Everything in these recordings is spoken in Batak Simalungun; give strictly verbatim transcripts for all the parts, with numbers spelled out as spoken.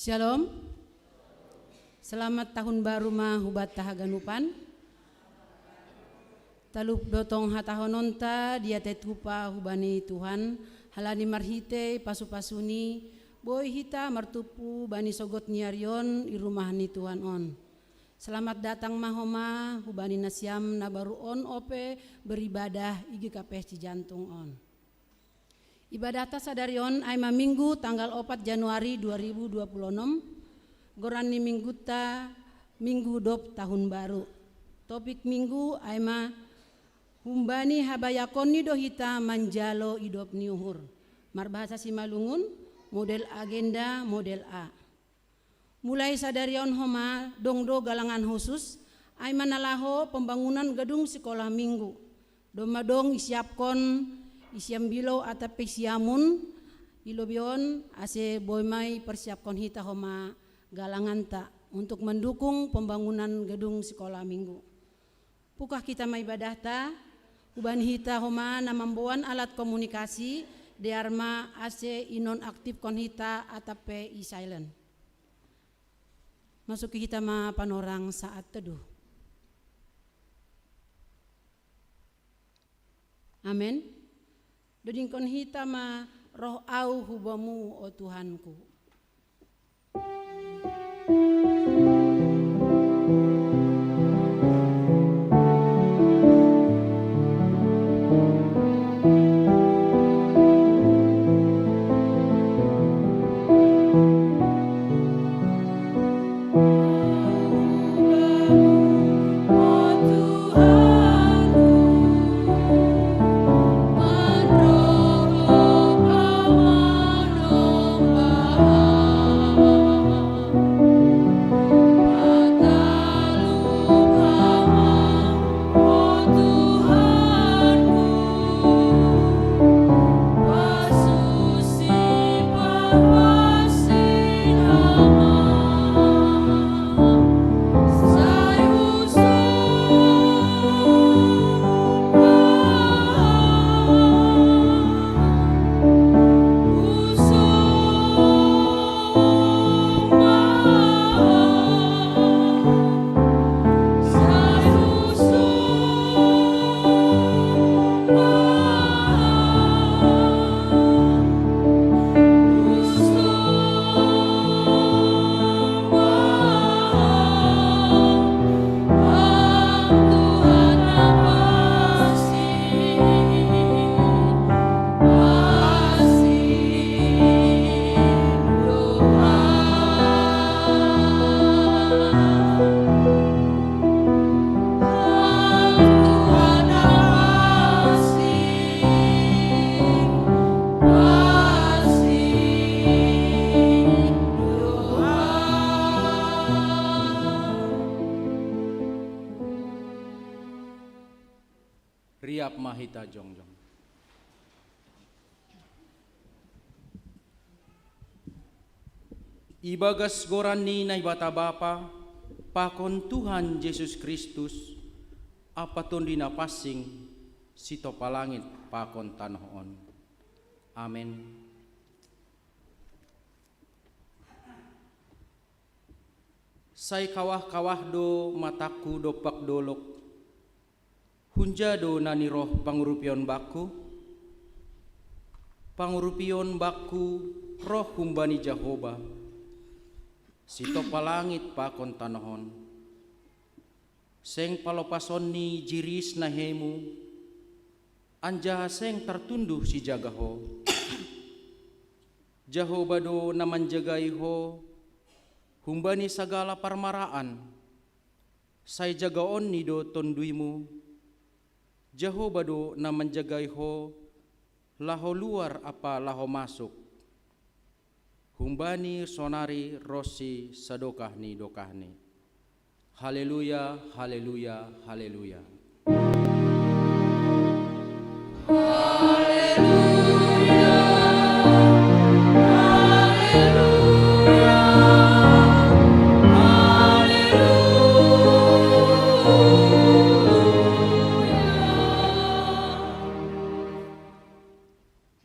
Shalom. Selamat tahun baru ma hubata haganupan. Talup dotong hatahononta diate tupa hubani Tuhan, halani marhitei pasu-pasuni, boi hita martumpu bani sogot ni ari on i rumah ni Tuhan on. Selamat datang ma homa hubani nasiam na baru on ope beribadah i G K P S Cijantung on. Ibadahta sadari on ai ma Minggu tanggal opat Januari dua ribu dua puluh enam, goran ni Mingguta Minggu Dop Tahun Baru. Topik Minggu ai ma humbani habayakonni do hita manjalo idop ni uhur. Marbahasa Simalungun, model agenda, model A. Mulai sadari on homa dong do galangan khusus, ai ma na laho pembangunan gedung sikolah Minggu. Domma dong isiapkon i Siambilou atap pe Siamun i lobei on, ase boi ma i persiapkon hita homa galanganta untuk mendukung pembangunan gedung sikolah Minggu. Pukah hita ma ibadahta, hubani hita homa na mamboan alat komunikasi, dear ma ase inonaktifkon hita atap pe i silent. Masuki hita ma panorang saat teduh. Amen. Dodingkon hita ma roh au hu bamu, o Tuhanku. Riap ma hita jongjong. Ibagas goran ni Naibata Bapa, pakon Tuhan Jesus Kristus, ampa Tonduy Napansing, sitopa langit pakon tanoh on. Amen. Sai kawah-kawah do matangku dompak dolok. Hunja do na niroh pangurupion bakku? Pangurupion bakku roh humbani Jahoba, sitopa langit pakon tanoh on. Seng palopason ni jiris na hemu, anjaha seng tartunduh sijaga ho. Jahoba do na manjagai ho humbani sagala parmaraan. Sai jagaonni do tonduymu. Jahoba do na manjagai ho laho luar ampa laho masuk, humbani sonari ronsi sadokah ni dokahni. Haleluya, haleluya, haleluya.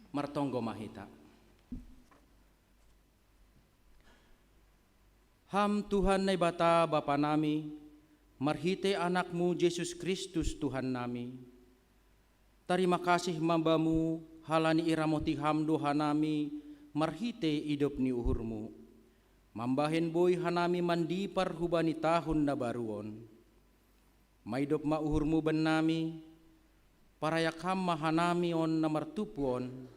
Martonggo ma hita. Ham Tuhan Naibata Bapa nami, marhitei Anakmu Jesus Kristus Tuhan nami. Tarima kasih ma Bamu halani iramoti Ham do hanami marhitei idop ni uhurMu. Mambahen boi hanami mandipar hubani tahun na baru on. Maidop ma uhurMu bannami, parayak Ham ma hanami on na martumpu on,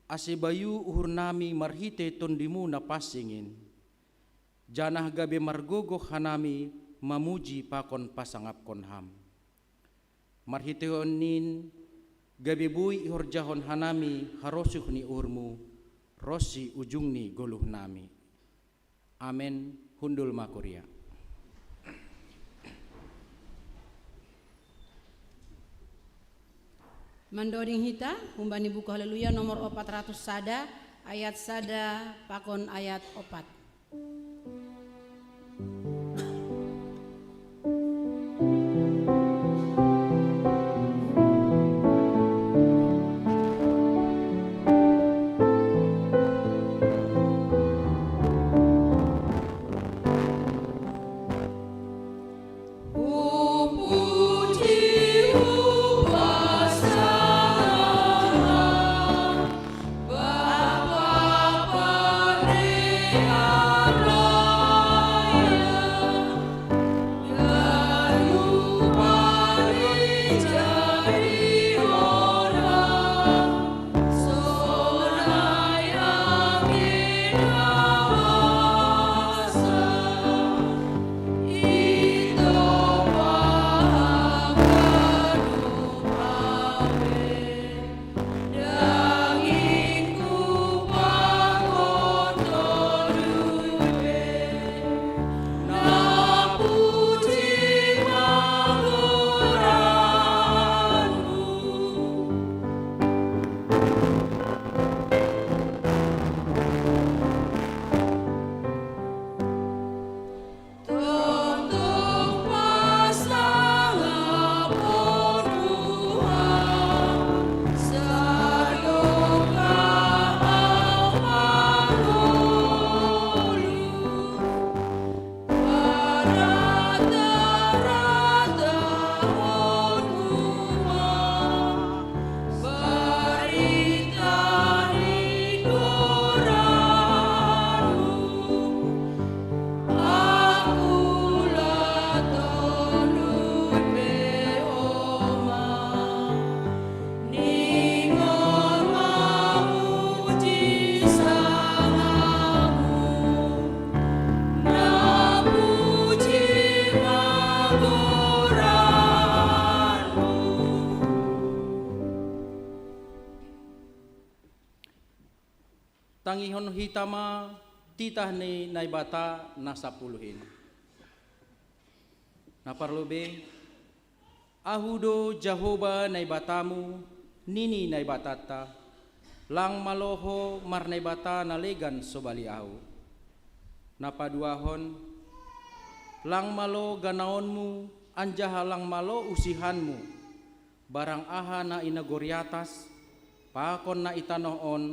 ase bayu uhurnami marhitei TondiMu na pansing in, janah gabe margogoh hanami mamuji pakon pasangapkon Ham. Marhiteihon in gabe boi ihorjahon hanami harosuh ni uhurMu, ronsi ujung ni goluhnami. Amen. Hundul ma kuria. Mandoding hita humbani buku Haleluya nomor opat ratus sada, ayat sada pakon ayat opat. Tangihon hita ma titah ni Naibata na sapuluh in. Na parlobei, Ahu do Jahowa Naibatamu, nini Naibatanta, lang malo ho marnaibata na legan sobali Ahu. Na paduahon, lang malo ganaonmu anjaha lang malo usihanmu, barang aha na i nagori atas, pakon na i tanoh on,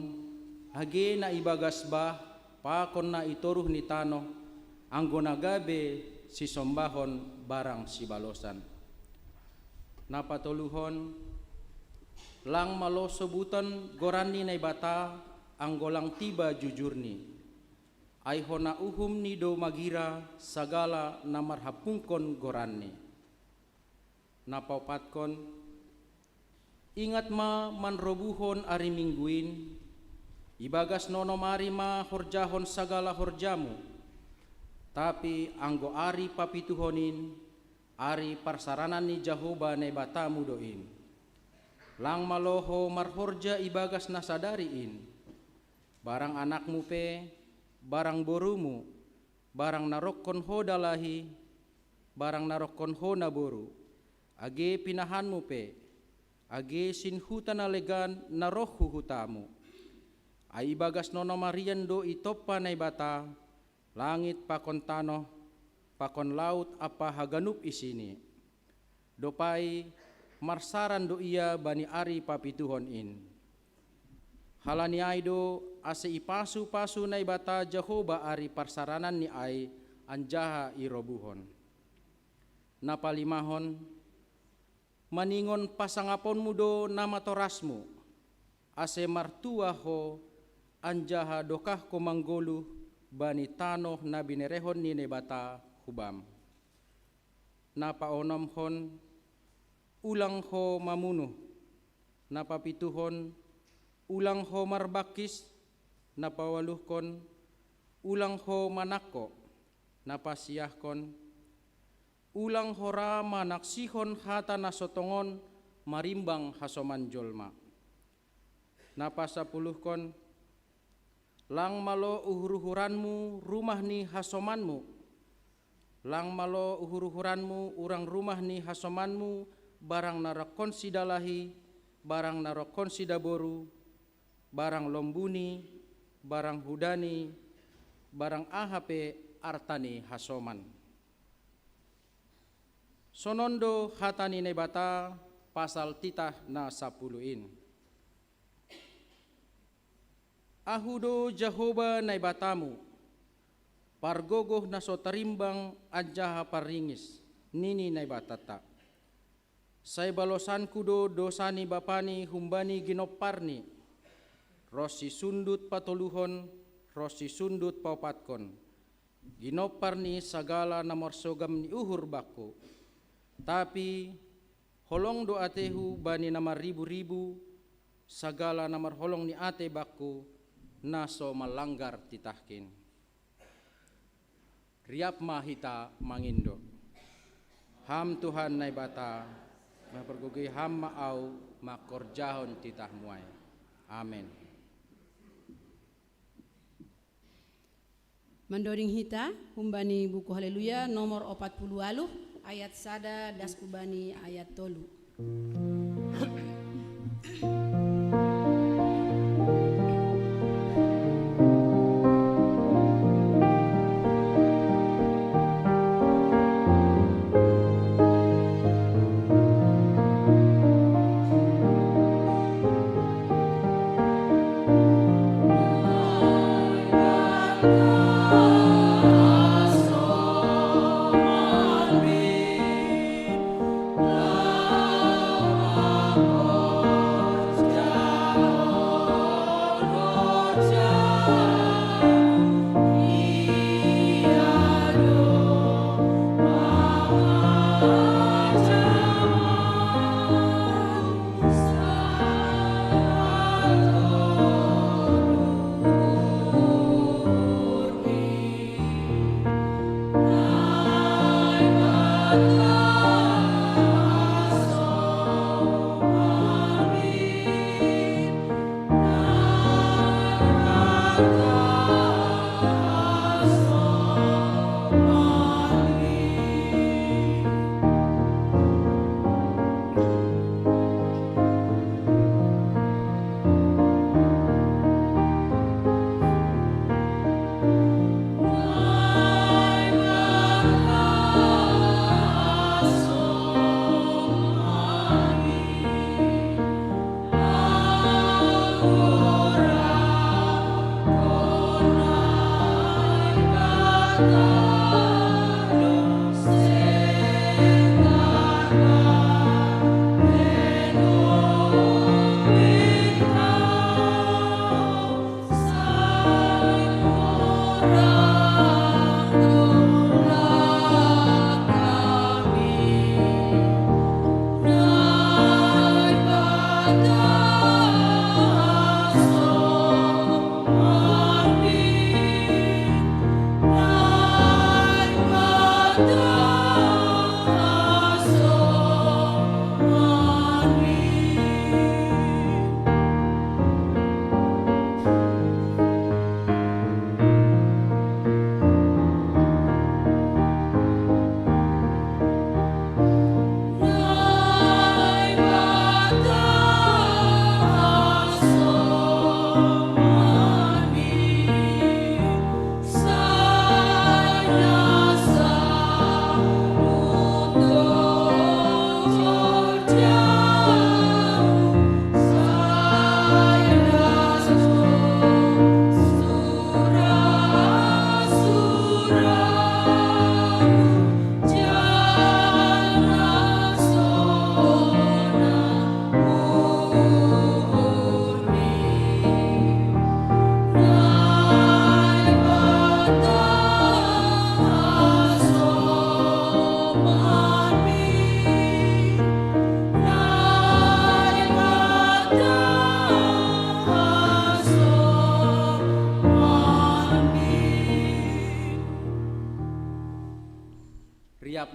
age na i bagas bah, pakon na i toruh ni tanoh, anggo na gabe sisombahon barang sibalosan. Na patoluhon, lang malo sobuton goran ni Naibata, anggo lang tiba jujurni. Ai hona uhumni do magira sagala na marhampungkon goranni. Na paopatkon, ingat ma manrobuhon ari Minggu in, ibagas nonom ari ma horjahon sagala horjamu, tapi anggo ari papituhon in, ari parsaranan ni Jahowa Naibatamu do in. Lang malo ho marhorja ibagas na sadari in, barang anakmu pe, barang borumu, barang na rongkon ho dalahi, barang na rongkon ho naboru, age pinahanmu pe, age sinhuta na legan na roh hu hutamu. Ai ibagas nonom arian do itompa Naibata langit pakon tanoh, pakon laut ampa haganup isini. Dob ai marsaran do ia bani ari papituhon in. Halani ai do ase ipasu-pasu Naibata Jahowa ari parsarananni ai anjaha irobuhon. Na palimahon, maningon pasangaponmu do na matorasmu, ase martua ho anjaha dokah ho manggoluh bani tanoh na binerehon ni Naibata hubam. Na paonomhon, ulang ho mamunuh. Na papituhon, ulang ho marbangkis. Na paualuhkon, ulang ho manangko. Na pasiahkon, ulang ho ra manaksihon hata na so tongon marimbang hasoman jolma. Na pasapuluhkon, lang malo uhur-uhuranmu rumah ni hasomanmu. Lang malo uhur-uhuranmu urang rumah ni hasomanmu, barang na rongkonsi dalahi, barang na rongkonsi daboru, barang lombuni, barang hudani, barang aha pe arta ni hasoman. Sonon do hata ni Naibata pasal titah na sapuluh in. Ahu do Jahowa Naibatamu, pargogoh na so tarimbang anjaha parringis, nini Naibatanta. Sai balosanku do dosa ni bapani humbani ginomparni, ronsi sundut patoluhon, ronsi sundut paopatkon, ginompar ni sagala na marsogam ni uhur bangku. Tapi holong do atehu bani na marribu-ribu, sagala na marholong ni atei bangku, na so manlanggar titahkin. Riap ma hita mangindo. Ham Tuhan Naibata, mapargogoi Ham ma au mangkorjahon titahmu ai. Amen. Mandoding hita humbani buku Haleluya nomor opat puluh aluh, ayat sada das hubani ayat tolu.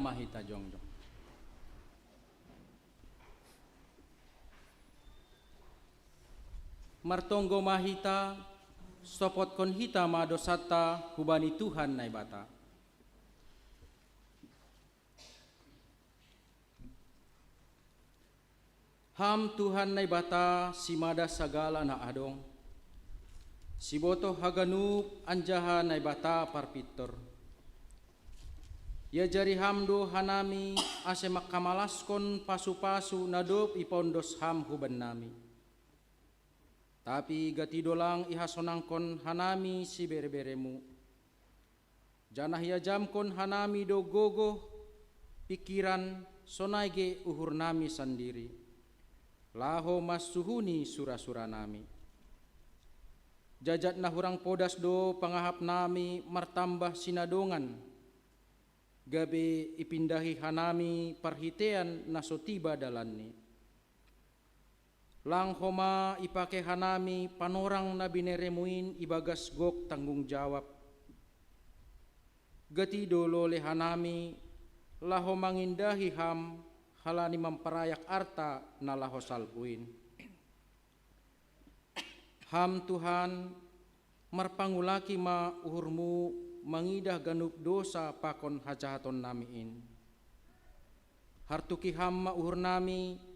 Hita jongjong. Martonggo ma hita, sopotkon hita ma dosanta hubani Tuhan Naibata. Ham Tuhan Naibata, simada sagala na adong, sibotoh haganup anjaha Naibata parpintor. Iajari Ham do hanami ase mangkamalaskon pasu-pasu na dob ipaondos Ham hubannami. Tapi gati do lang ihasonangkon hanami sibere-bereMu. Janah iajamkon hanami do gogoh, pingkiran, sonai ge uhurnami sandiri, laho mansuhuni sura-suranami. Jajat na hurang podas do pangahapnami martambah sinadongan, gabe ipindahi hanami parhiteian na so tiba dalanni. Lang homa ipake hanami panorang na binereMu in ibagas gok tanggung jawab. Gati do lole hanami, laho mangindahi Ham halani mamparayak arta na laho salpu in. Ham Tuhan, marpangulaki ma uhurMu mangidah ganup dosa pakon hajahatonnami in. Hartuki Ham ma uhurnami,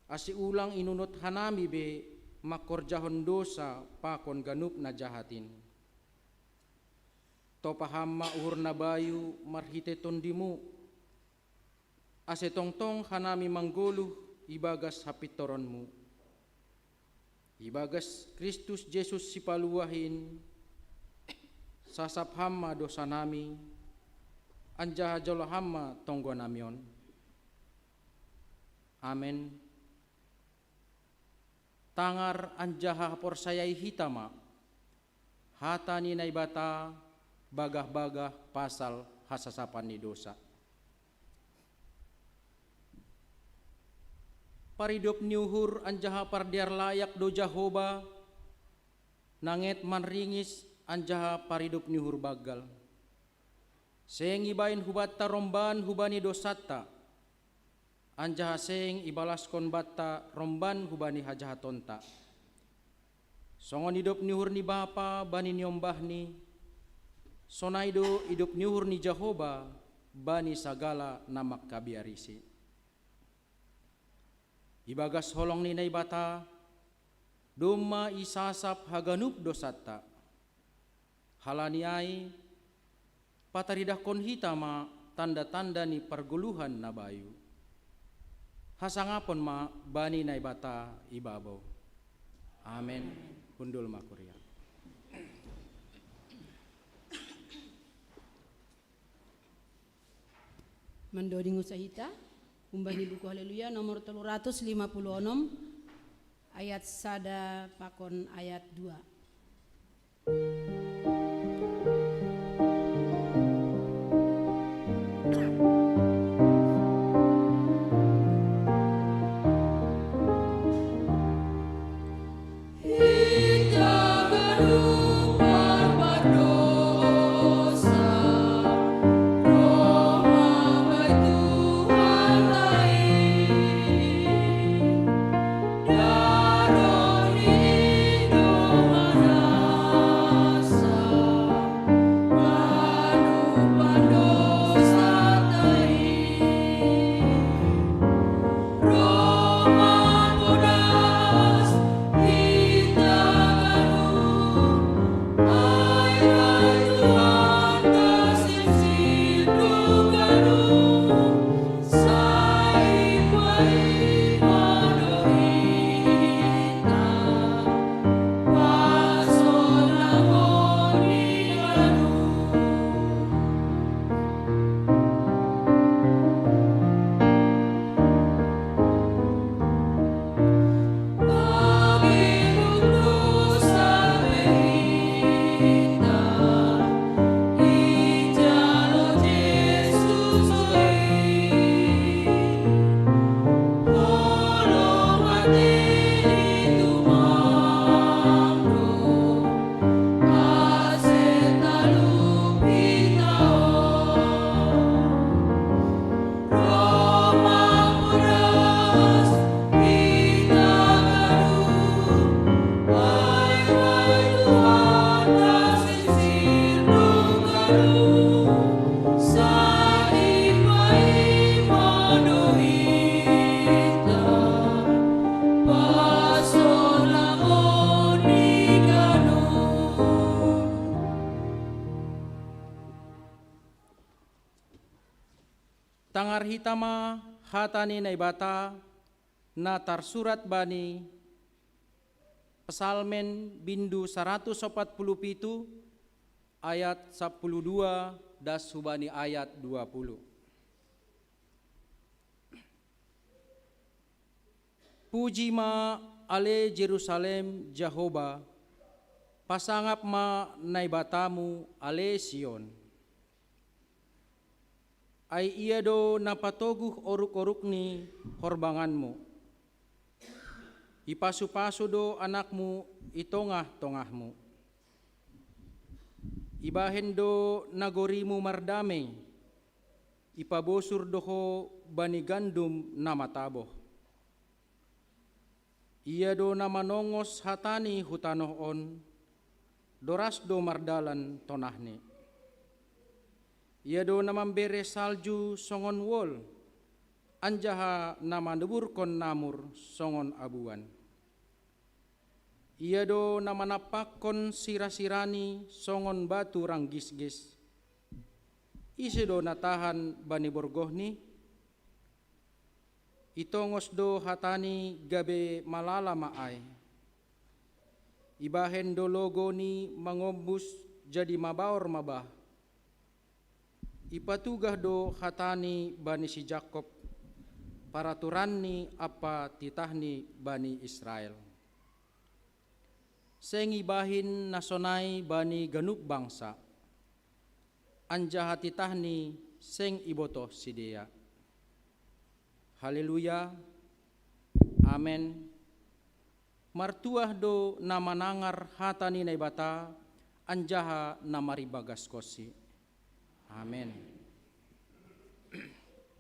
ase ulang inunot hanami be mangkorjahon dosa pakon ganup na jahat in. Topa Ham ma uhur na bayu marhitei TondiMu, ase tongtong hanami manggoluh ibagas hapintoronMu. Ibagas Kristus Jesus Sipaluah in, sasap Ham ma dosanami, anjaha jalo Ham ma tonggonami on. Amen. Tangar anjaha porsayai hita ma hata ni Naibata bagah-bagah pasal hasasapan ni dosa. Paridop ni uhur anjaha pardear layak do Jahowa, na nget manringis anjaha paridop ni uhur banggal. Seng ibahen hubanta romban hubani dosanta, anjaha seng ibalaskon banta romban hubani hajahatonta. Songon idop ni uhur ni bapa bani niombahni, sonai do idop ni uhur ni Jahowa bani sagala na mangkabiarisi. Ibagas holong ni Naibata, domma isasap haganup dosanta. Halani ai, pataridahkon hita ma tanda-tanda ni pargoluhan na bayu. Hasangapon ma bani Naibata ibabou. Amen. Hundul ma kuria. Mandoding usaha hita, humbani buku Haleluya nomor tolu ratus lima puluh onom, ayat sada pakon ayat dua. Tangar hita ma hata ni Naibata na tarsurat bani Psalmen bindu saratus opat puluh pitu ayat sapuluh dua das hubani ayat dua puluh. Puji ma ale Jerusalem Jahoba, pasangap ma Naibatamu ale Sion. Ai ia do na patoguh oruk-oruk ni horbanganmu. Ipasu-pasu do anakmu i tongah-tongahmu. Ibahen do nagorimu mardamei, ipabosur do ho bani gandum na mataboh. Ia do na manongos hatani hu tanoh on, doras do mardalan tonahni. Ia do na mambere salju songon wol, anjaha na manuburkon namur songon abuan. Ia do na manampakkon sira-sirani songon batu ranggisgis. Ise do na tahan bani borgohni? Itongos do hatani gabe malala ma ai. Ibahen do logo ni mangombus jadi mabaor ma bah. Ipatugah do hatani bani si Jakob, paraturanni ampa titahni bani Israel. Seng ibahen na sonai bani ganup bangsa, anjaha titahni seng ibotoh sidea. Haleluya. Amen. Martuah do na manangar hata ni Naibata, anjaha na maribagaskonsi. Amen.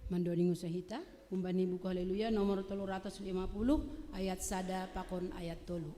Mandohani hita, humbani buku Haleluya nomor tolu ratus lima puluh, ayat sada pakon ayat tolu.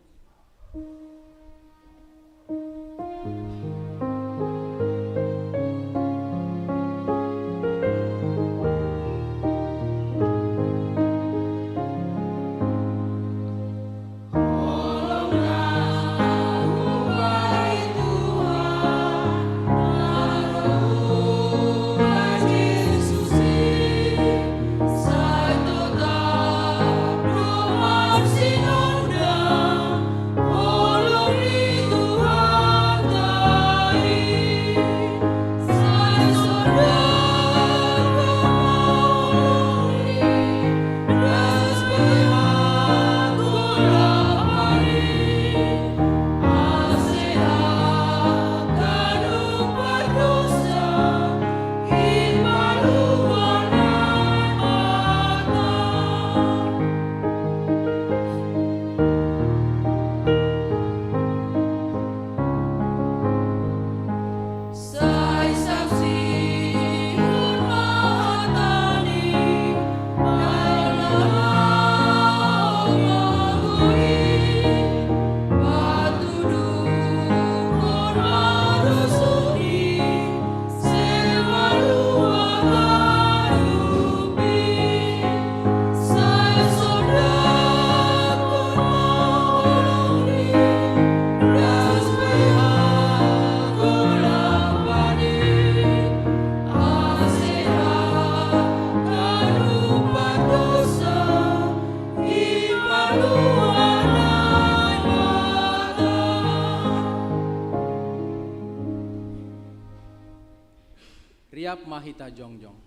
Riap ma hita jongjong.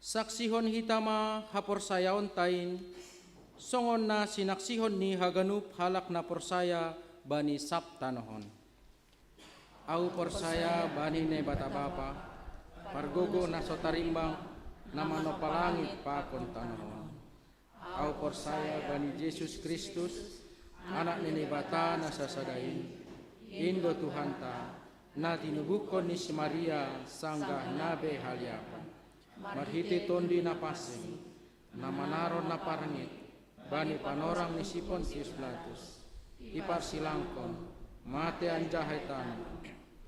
Saksihon hita ma haporsayaonta in, songon na sinaksihon ni haganup halak na porsaya bani sab tanoh on. Ahu porsaya bani Naibata Bapa, pargogo na so tarimbang, na manompa langit pakon tanoh on. Ahu porsaya bani Jesus Kristus, Anak ni Naibata na sasada in, in do Tuhanta, na tinubuhkon ni si Maria sanggah na be haliapan. Marhite Tonduy Napansing, na manaron na parngit, bani panorang ni si Pontius Pilatus, iparsilangkon, mate anjaha itano,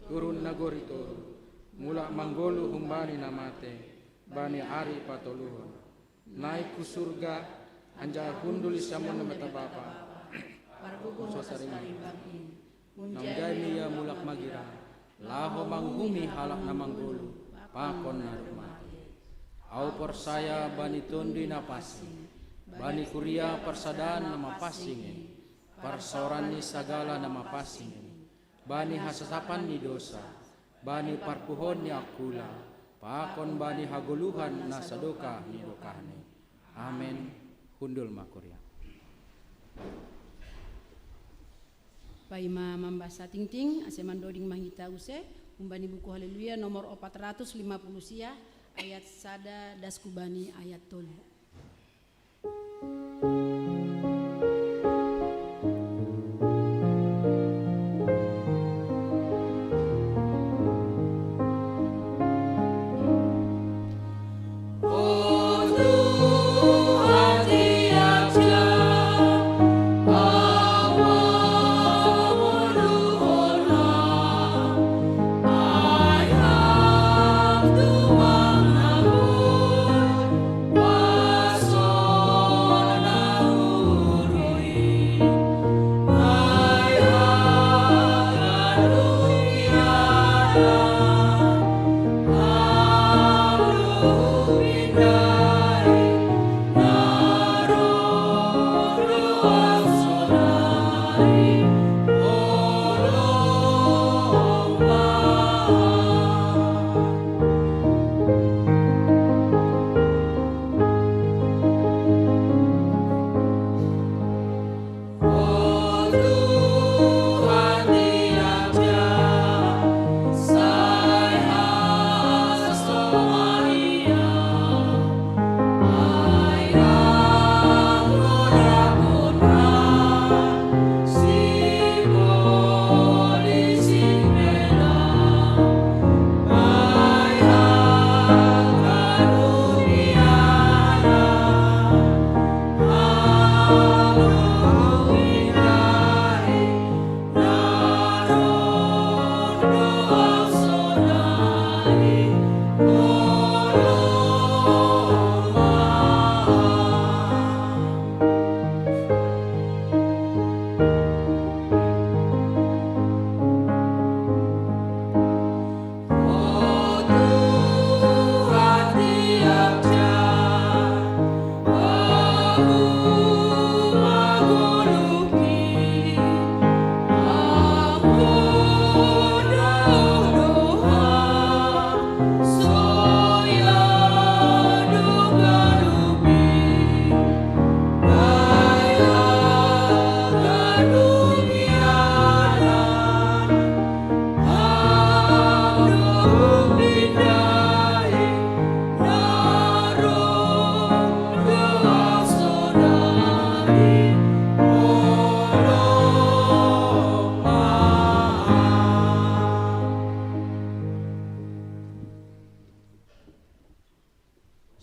turun nagori toru, mulak manggoluh humbani na mate, bani ari patoluhon. Naik hu surga, anjaha hundul di siamun ni Naibata Bapa, pargogo na so tarimbang in. Naung jai ma ia mulak magira, laho manguhumi halak na manggoluh, pakon na dob matei. Ahu porsaya bani Tonduy Napansing, bani kuria parsadaan na mapansing in, parsaoran ni sagala na mapansing in, bani hasasapan ni dousa, bani parpuhoon ni angkula, pakon bani hagoluhan na sadokah ni dokahni. Amen. Hundul ma kuria. Paima mambasa tingting, ase mandoding ma hita use, humbani buku Haleluya nomor opat ratus lima puluh sia, ayat sada das hubani ayat tolu.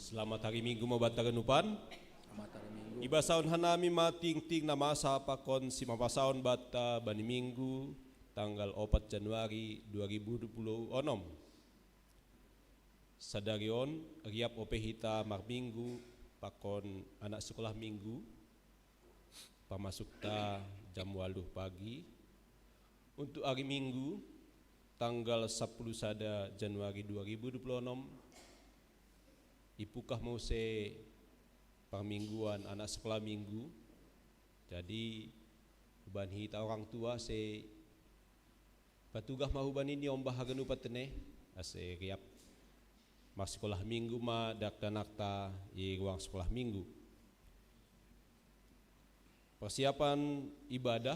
Selamat hari Minggu ma banta haganupan. Selamat hari Minggu. Ibasahon hanami ma tingting na masa pakon simapasaon banta bani Minggu tanggal opat Januari dua ribu dua puluh onom. Sadari on, riap ope hita marminggu pakon anak sekolah Minggu, pamasukta jam waluh pagi. Untuk hari Minggu, tanggal sapuluh sada Januari dua ribu dua puluh onom, ipukah muse parmingguan anak sekolah Minggu. Jadi, hubahen hita orang tua ase patugah ma hubahen niombah haganupan tene, ase riap marsikolah Minggu ma dakdanakta i ruang sekolah Minggu. Persiapan ibadah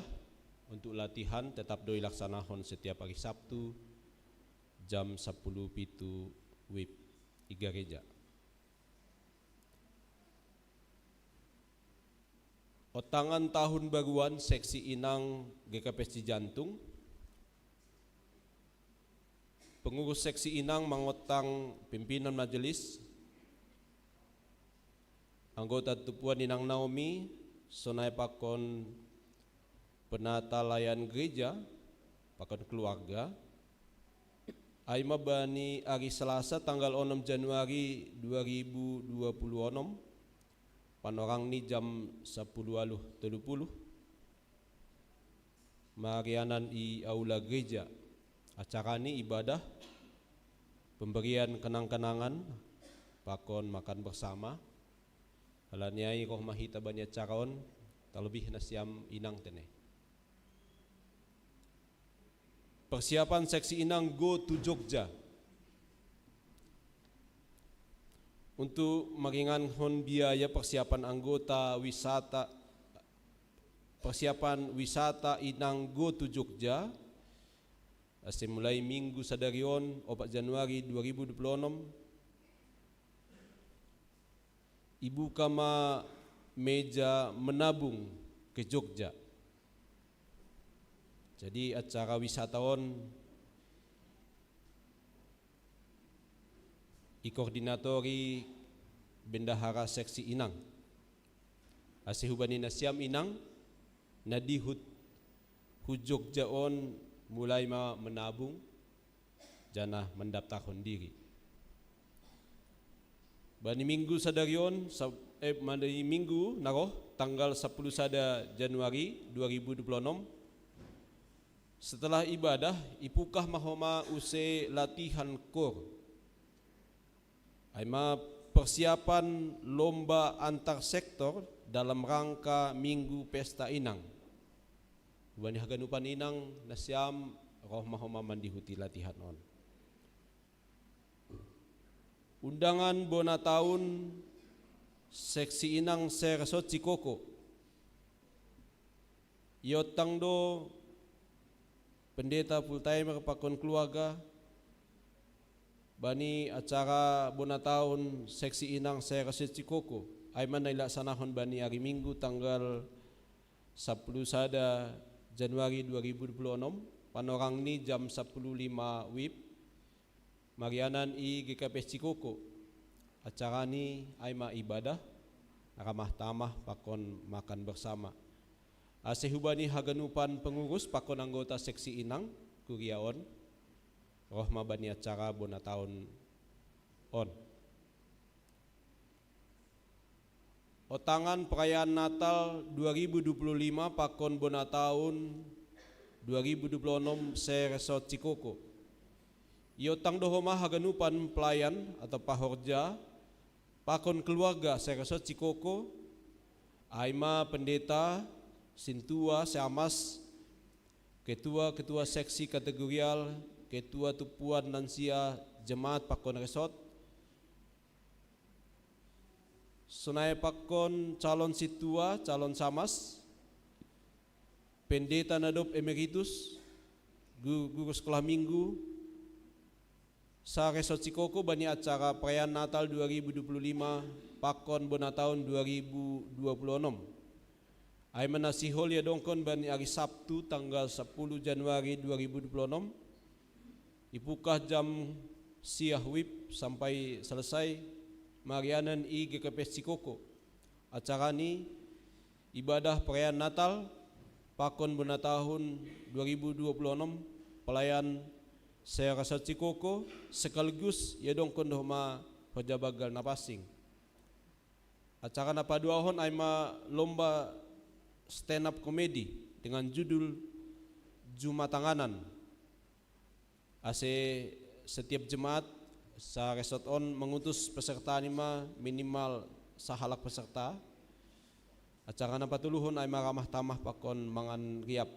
untuk latihan tetap do ilaksanahon setiap hari Sabtu jam sapuluh pitu wib i gareja. Ontangan tahun baruan seksi inang G K P S Cijantung, pengurus seksi inang mangontang pimpinan majelis, anggota tupuan inang Naomi, sonai pakon penata layan gereja, pakon keluarga, ai ma bani ari Selasa tanggal onom Januari dua ribu dua puluh onom, panorang ni jam sapuluh waluh tolu puluh. Marianan i aula gereja. Acara ni ibadah, pemberian kenang-kenangan, pakon makan bersama. Halaniai roh mahita bani acara on, terlebih nasiam inang tene. Persiapan seksi inang Go to Jogja. Untuk meringankan biaya persiapan anggota wisata, persiapan wisata inang Go to Jogja, ase mulai minggu sadari on, opat Januari dua ribu dua puluh enam, ibuka ma meja menabung ke Jogja. Jadi acara wisata on ikoordinatori bendahara seksi inang. Ase hubani nasiam inang, na dihut hu Jogja on mulai ma menabung, janah mendaftarhon diri. Bani minggu sadari on, sa-, eh, bani minggu na roh, tanggal sapuluh sada Januari dua ribu dua puluh enam, setelah ibadah, ipukah ma homa use latihan kor. Ai ma persiapan lomba antar sektor dalam rangka Minggu Pesta Inang. Hubani haganupan inang nasiam roh ma homa mandihuti latihan on. Undangan bona taun seksi inang se-Resort Cikoko. Iontang do pendeta full timer pakon keluarga bani acara bona taun seksi inang se-Resort Cikoko. Ai ma na ilaksanahon bani ari Minggu tanggal sapuluh sada Januari dua ribu dua puluh enam, panorang ni jam sapuluh lima wib, marianan i G K P S Cikoko. Acara ni ai ma ibadah, ramah tamah pakon makan bersama. Ase hubani haganupan pengurus pakon anggota seksi inang kuria on, roh ma bani acara bona taun on. Ontangan perayaan Natal dua ribu dua puluh lima pakon bona taun dua ribu dua puluh enam se-Resort Cikoko. Iontang do homa haganupan pelayan atau pahorja pakon keluarga se-Resort Cikoko, ai ma pendeta, sintua, seamas, ketua-ketua seksi kategorial, ketua tumpuan lansia jemaat pakon resort, sonai pakon calon sintua, calon samas, pendeta na dob emeritus, gu-, guru sekolah minggu, se-Resort Cikoko bani acara perayaan Natal dua ribu dua puluh lima pakon bona taun dua ribu dua puluh enam. Ai ma na sihol iadongkon bani ari Sabtu tanggal sapuluh Januari dua ribu dua puluh enam, ipukah jam siah wib sampai selesai marianan i G K P S Cikoko. Acara ni ibadah perayaan Natal pakon bona taun dua ribu dua puluh enam, pelayan se-Resort Cikoko sekaligus iadongkon do homa horja banggal na pansing. Acara na paduahon ai ma lomba stand up comedy dengan judul Jumatanganan. Ase setiap jemaat se-Resort on mengutus peserta ni ma minimal sahalak peserta. Acara na patoluhon ai ma ramah tamah pakon mangan riap.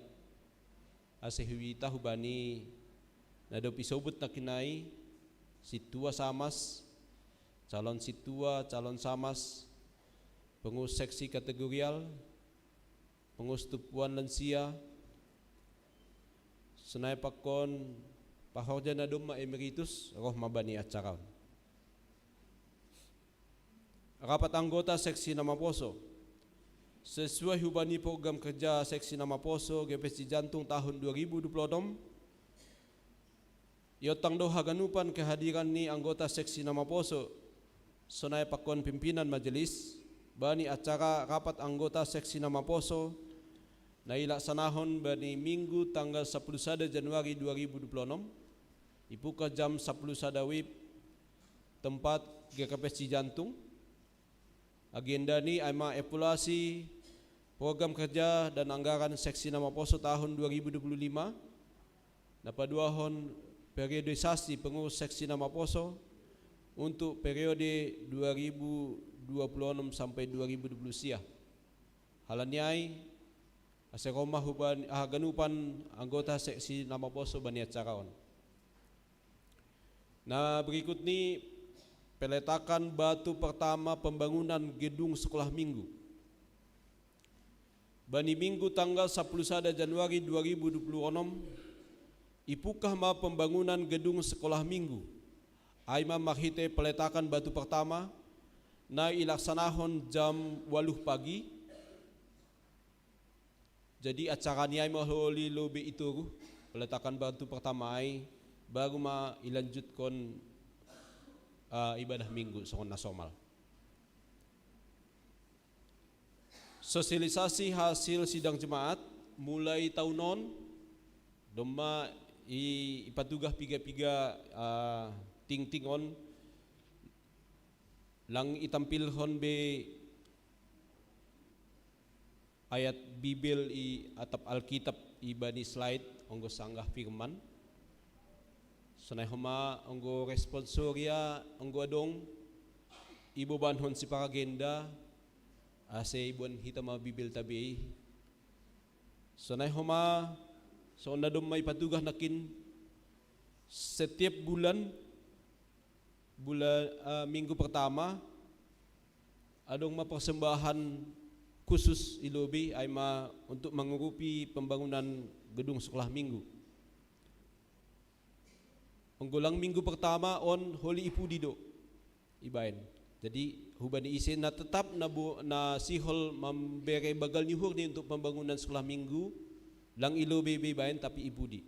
Ase huita hubani na dob isobut nangkin i, sintua samas, calon sintua, calon samas, pengurus seksi kategorial, pengurus tumpuan lansia, sonai pakon pahorja na domma emeritus roh ma bani acara on. Rapat anggota seksi na maposo. Sesuai hubani program kerja seksi na maposo G P S Cijantung tahun dua ribu dua puluh enam, iontang do haganupan kehadiran ni anggota seksi na maposo, sonai pakon pimpinan majelis, bani acara rapat anggota seksi na maposo, na ilaksanahon bani Minggu tanggal sapuluh sada Januari dua ribu dua puluh enam, ipukah jam sapuluh sada wib, tempat G K P S Cijantung. Agenda ni ai ma evaluasi Program kerja dan anggaran Seksi Namaposo tahun dua ribu dua puluh lima, na paduahon periodisasi pengurus Seksi Namaposo untuk periode dua ribu dua puluh enam sampai dua ribu dua puluh sia. Hal ni ai, ase ro ma huban haganupan anggota Seksi Namaposo bani acara on. Na berikut ni peletakan batu pertama pembangunan gedung sekolah minggu. Bani minggu tanggal sapuluh sada Januari dua ribu dua puluh enam, ipukah ma pembangunan gedung sekolah minggu. Ai ma marhite peletakan batu pertama, na ilaksanahon jam waluh pagi. Jadi acara ni ai ma holi lobi i toruh, peletakan batu pertama ai, baru ma ilanjutkon uh, ibadah minggu songon na somal. Sosialisasi hasil sidang jemaat mulai taon on, domma i, ipatugah piga-piga uh, tingting on, lang itampilhon be ayat Bibel i atap Alkitab i bani slide, anggo sanggah firman. Sonai homa anggo responsoria anggo adong, ibobankon siparagenda, ase iboan hita ma Bibelta be i. Sonai homa, songon na domma ipatugah nangkin, setiap bulan, bulan uh, minggu pertama, adong ma persembahan khusus i lobi, ai ma untuk mangurupi pembangunan gedung sekolah minggu. Anggo lang minggu pertama on holi i pudi do ibaen. Jadi hubani ise na tetap na, bo, na sihol mambere bagal ni uhurni untuk pembangunan sekolah minggu, lang i lobi be ibaen tapi i pudi.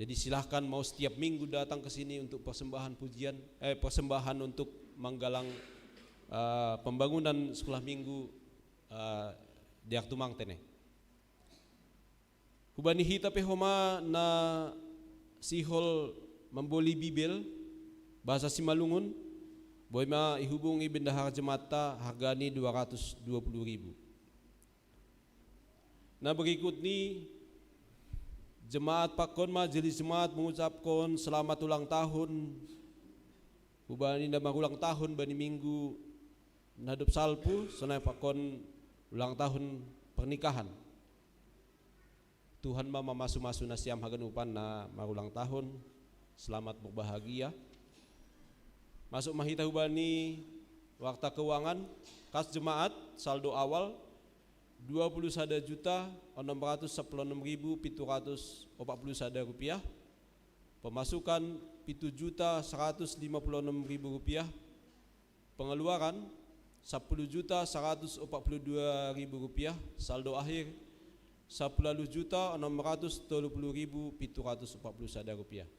Jadi silahkan mau setiap minggu datang ke sini untuk persembahan pujian, eh, persembahan untuk manggalang uh, pembangunan sekolah minggu uh, di Artumang tene. Hubani hita pe homa na sihol mamboli Bibel bahasa Simalungun, boi ma ihubungi bendahara jemaatta, hargani dua ratus dua puluh ribu. Na berikut ni, jemaat pakon majelis jemaat mengucapkan selamat ulang tahun hubani na marulang tahun bani minggu na dob salpu, sonai pakon ulang tahun pernikahan. Tuhan ma mamasu-masu nasiam haganupan na marulang tahun. Selamat berbahagia. Masuk ma hita hubani warta keuangan, kas jemaat, saldo awal dua puluh sada juta enam ratus sepuluh enam ribu pitu ratus opat puluh sada rupiah. Pemasukan pitu juta seratus lima puluh enam ribu rupiah. Pengeluaran sepuluh juta seratus opat puluh dua ribu rupiah. Saldo akhir sepuluh juta enam ratus tolu puluh ribu pitu ratus opat puluh sada rupiah.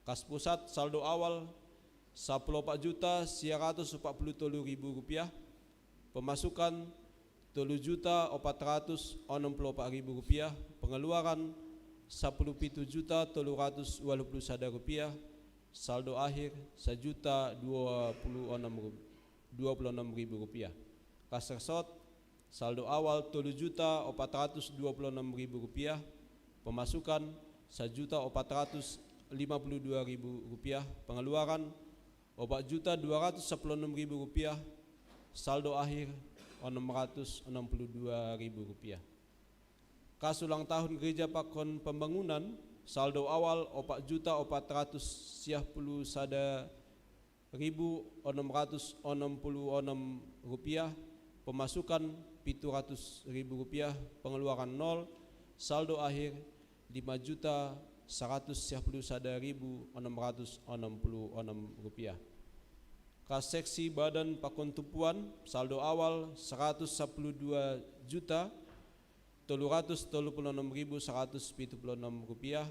Kas pusat, saldo awal sepuluh juta sia ratus opat puluh tolu ribu rupiah. Pemasukan tolu juta opat ratus onom puluh opat ribu rupiah. Pengeluaran sepuluh pitu juta tolu ratus waluh puluh sada rupiah. Saldo akhir sejuta dua puluh enam dua puluh enam ribu rupiah. Kas resort, saldo awal tolu juta opat ratus dua puluh enam ribu rupiah. Pemasukan sejuta opat ratus lima puluh dua ribu rupiah. Pengeluaran opat juta dua ratus sepuluh enam ribu rupiah. Saldo akhir enam ratus enam puluh dua ribu rupiah. Kas ulang tahun gereja pakon pembangunan, saldo awal opat juta opat ratus sia puluh sada ribu enam ratus enam puluh enam rupiah. Pemasukan pitu ratus ribu rupiah. Pengeluaran nol. Saldo akhir lima juta seratus sia puluh sada ribu enam ratus enam puluh enam rupiah. Kas seksi badan pakon tumpuan, saldo awal seratus sepuluh dua juta tolu ratus tolu puluh enam ribu seratus pitu puluh enam rupiah.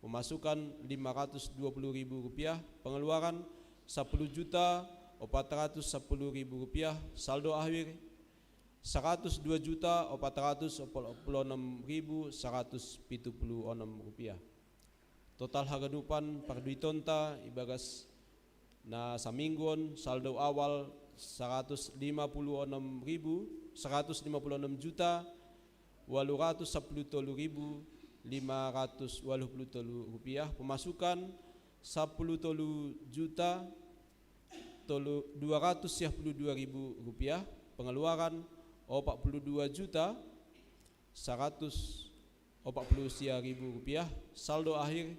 Pemasukan lima ratus dua puluh ribu rupiah. Pengeluaran sepuluh juta opat ratus sepuluh ribu rupiah. Saldo akhir seratus dua juta opat ratus opat puluh enam ribu seratus pitu puluh enam rupiah. Total haganupan parduitonta ibagas na saminggu on, saldo awal saratus lima puluh onom ribu, saratus lima puluh onom juta walu ratus sapuluh tolu ribu lima ratus waluh puluh tolu rupiah. Pemasukan sapuluh tolu juta tolu, dua ratus sia puluh dua ribu rupiah. Pengeluaran opat puluh dua juta saratus opat puluh sia ribu rupiah. Saldo akhir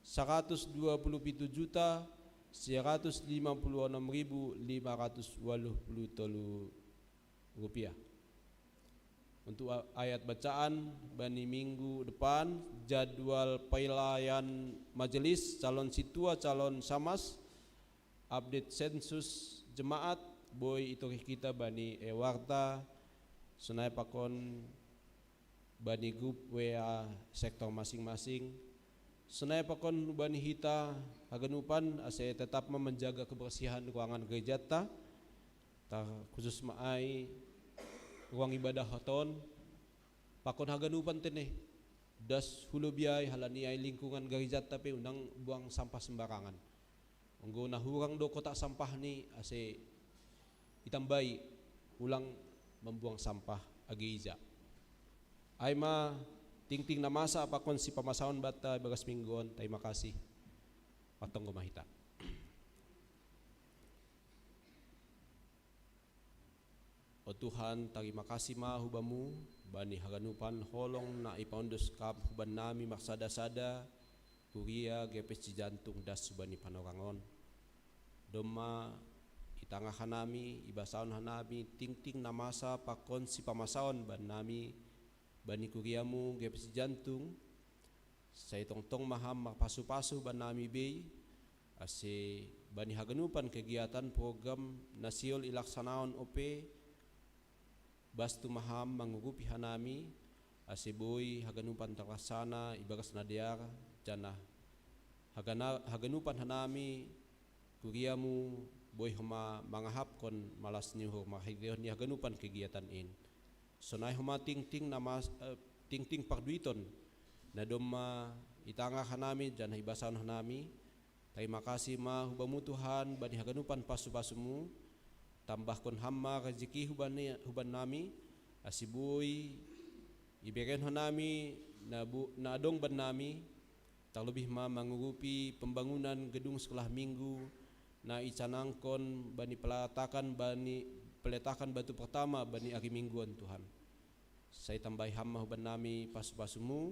saratus dua puluh pitu juta sia ratus lima puluh onom ribu lima ratus waluh puluh tolu rupiah. Untuk a-, ayat bacaan bani minggu depan, jadwal pelayan majelis, calon situa, calon samas, update sensus jemaat, boi iturih kita bani e-warta, sonai pakon bani grup W A sektor masing-masing, sonai pakon bani hita haganupan ase tetap ma menjaga kebersihan ruangan gerejata, terkhusus ma ai ruang ibadah hoton, pakon haganupan tene. Das hulo biai halani ai lingkungan gerejata pe unang buang sampah sembarangan. Anggo na hurang do kotak sampah ni ase itambai ulang membuang sampah age ija. Ai ma tingting na masa pakon sipamasaon banta bagas minggu on. Tarima kasih. Patonggo ma hita. O Tuhan, tarima kasih ma hu Bamu, bani haganupan holong na ipaondos Kam huban nami marsada-sada, kuria G P S Cijantung das hubani panorang on. Domma itangah hanami, ibasaon hanami tingting na masa pakon sipamasaon bannami, bani kuriamu G P S Cijantung, sai tongtong ma Ham marpasu-pasu bannami bei, ase bani haganupan kegiatan program na sihol ilaksanaon ope, bastu ma Ham mangurupi hanami, ase boi haganupan tarlaksana ibagas na dear, janah hagana-, haganupan hanami kuriamu boi homa mangahapkon malas ni uhur marhitehon ni haganupan kegiatan in. Sonai homa tingting na mas-, eh, tingting parduiton, na domma itangah hanami janah ibasaon hanami. Tarima kasih ma hu Bamu Tuhan, bani haganupan pasu-pasumu. Tambahkon Ham ma rejeki hubani, hubannami, ase boi iberehon hanami na bu-, na adong bannami, tarlobih ma mangurupi pembangunan gedung sekolah minggu na icanangkon bani pelatakan, bani peletakan batu pertama bani ari Minggu on, Tuhan. Sai tambai Ham ma hubannami pasu-pasumu,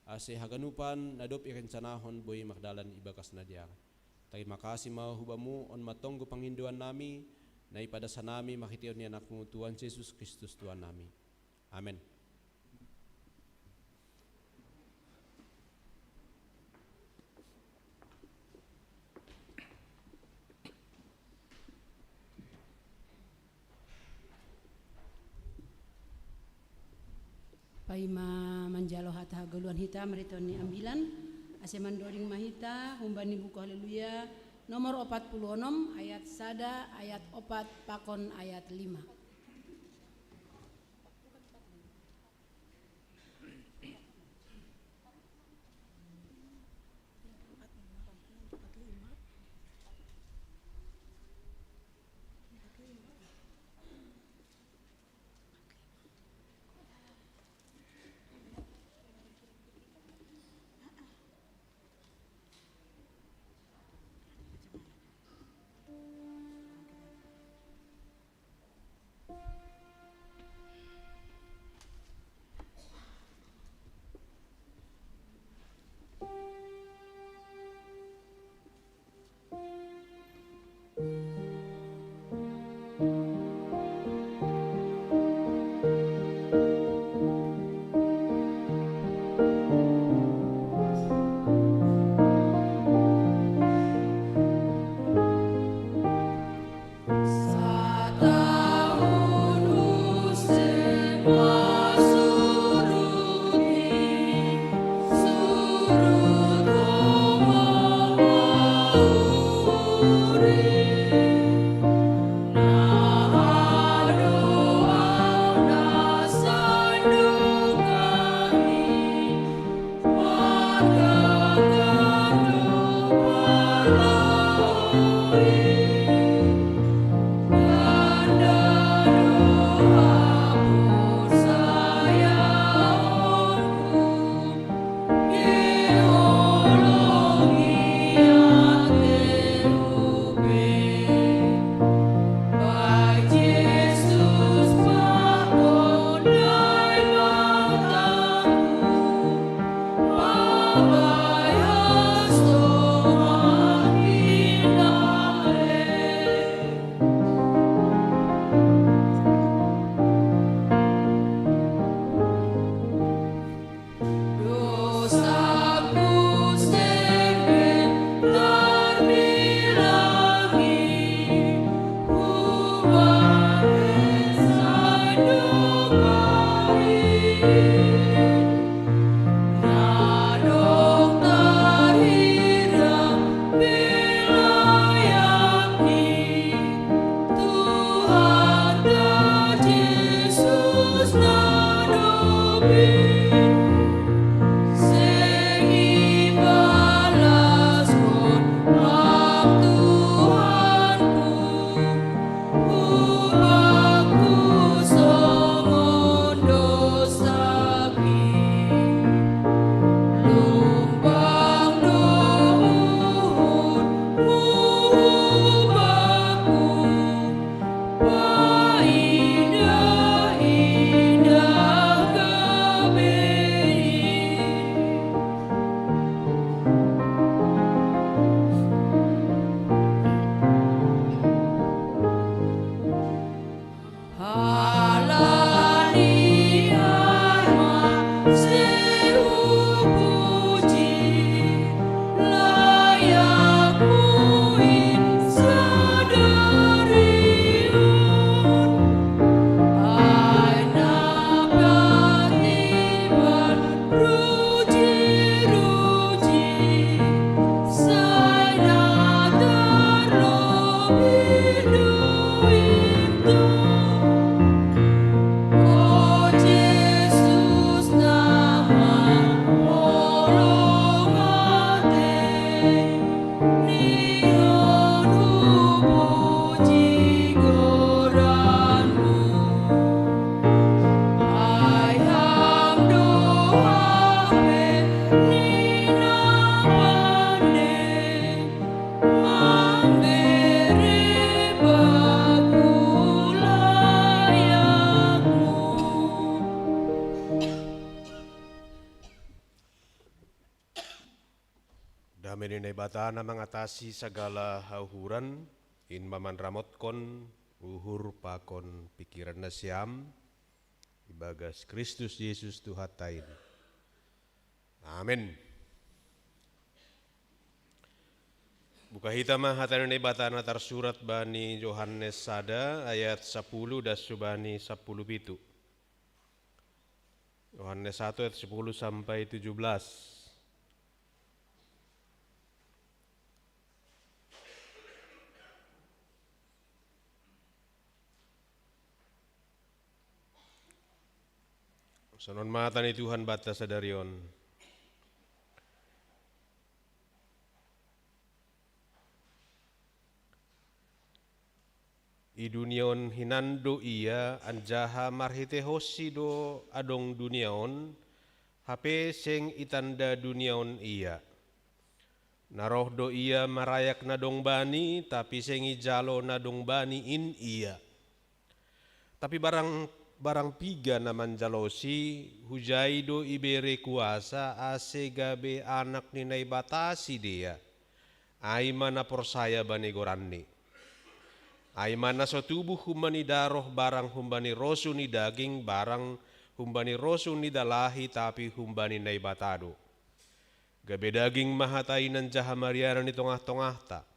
ase haganupan na dob irencanahon boi mardalan ibagas na dear. Tarima kasih ma hu Bamu, on ma tonggo pangindoannami, na ipadas hanami marhitehon ni AnakMu Tuhan Jesus Kristus Tuhannami. Amen. Paima manjalo hata hagoluhan hita marhitehon ni ambilan, ase mandoding ma hita humbani buku Haleluya nomor opat puluh onom, ayat sada, ayat opat pakon ayat lima. Alani arma sehupuji layakmu in sadarion. Aina patiban ruji-ruji, saina tarlobi do inta. O Jesus, nama holong ate, nihon hupuji goranmu. Ai Ham do hape ni na pande, mambere baku layakmu. Dame ni Naibata na mangatasi sagala hauhuran, in ma manramotkon uhur pakon pikiran nasiam, ibagas Kristus Jesus Tuhanta in. Amen. Buka hita ma hata ni Naibata na tarsurat bani Johannes sada ayat sapuluh das subani sapuluh pitu. Yohanes satu ayat sepuluh sampai tujuh belas. Sonon ma hata ni Tuhan banta sadari on. I dunia on hinan do ia, anjaha marhitehonsi do adong dunia on, hape seng itanda dunia on ia. Na roh do ia marayak na dong bani, tapi seng ijalo na dong bani in ia. Tapi barang, barang piga na manjalosi, hujai do ibere kuasa ase gabe anak ni Naibata sidea. Ai ma na porsaya bani goranni. Ai ma na so tubuh humbani daroh barang humbani rosu ni daging barang humbani rosu ni dalahi, tapi humbani Naibata do. Gabe daging ma hata i anjaha marianan i tongah-tongahta.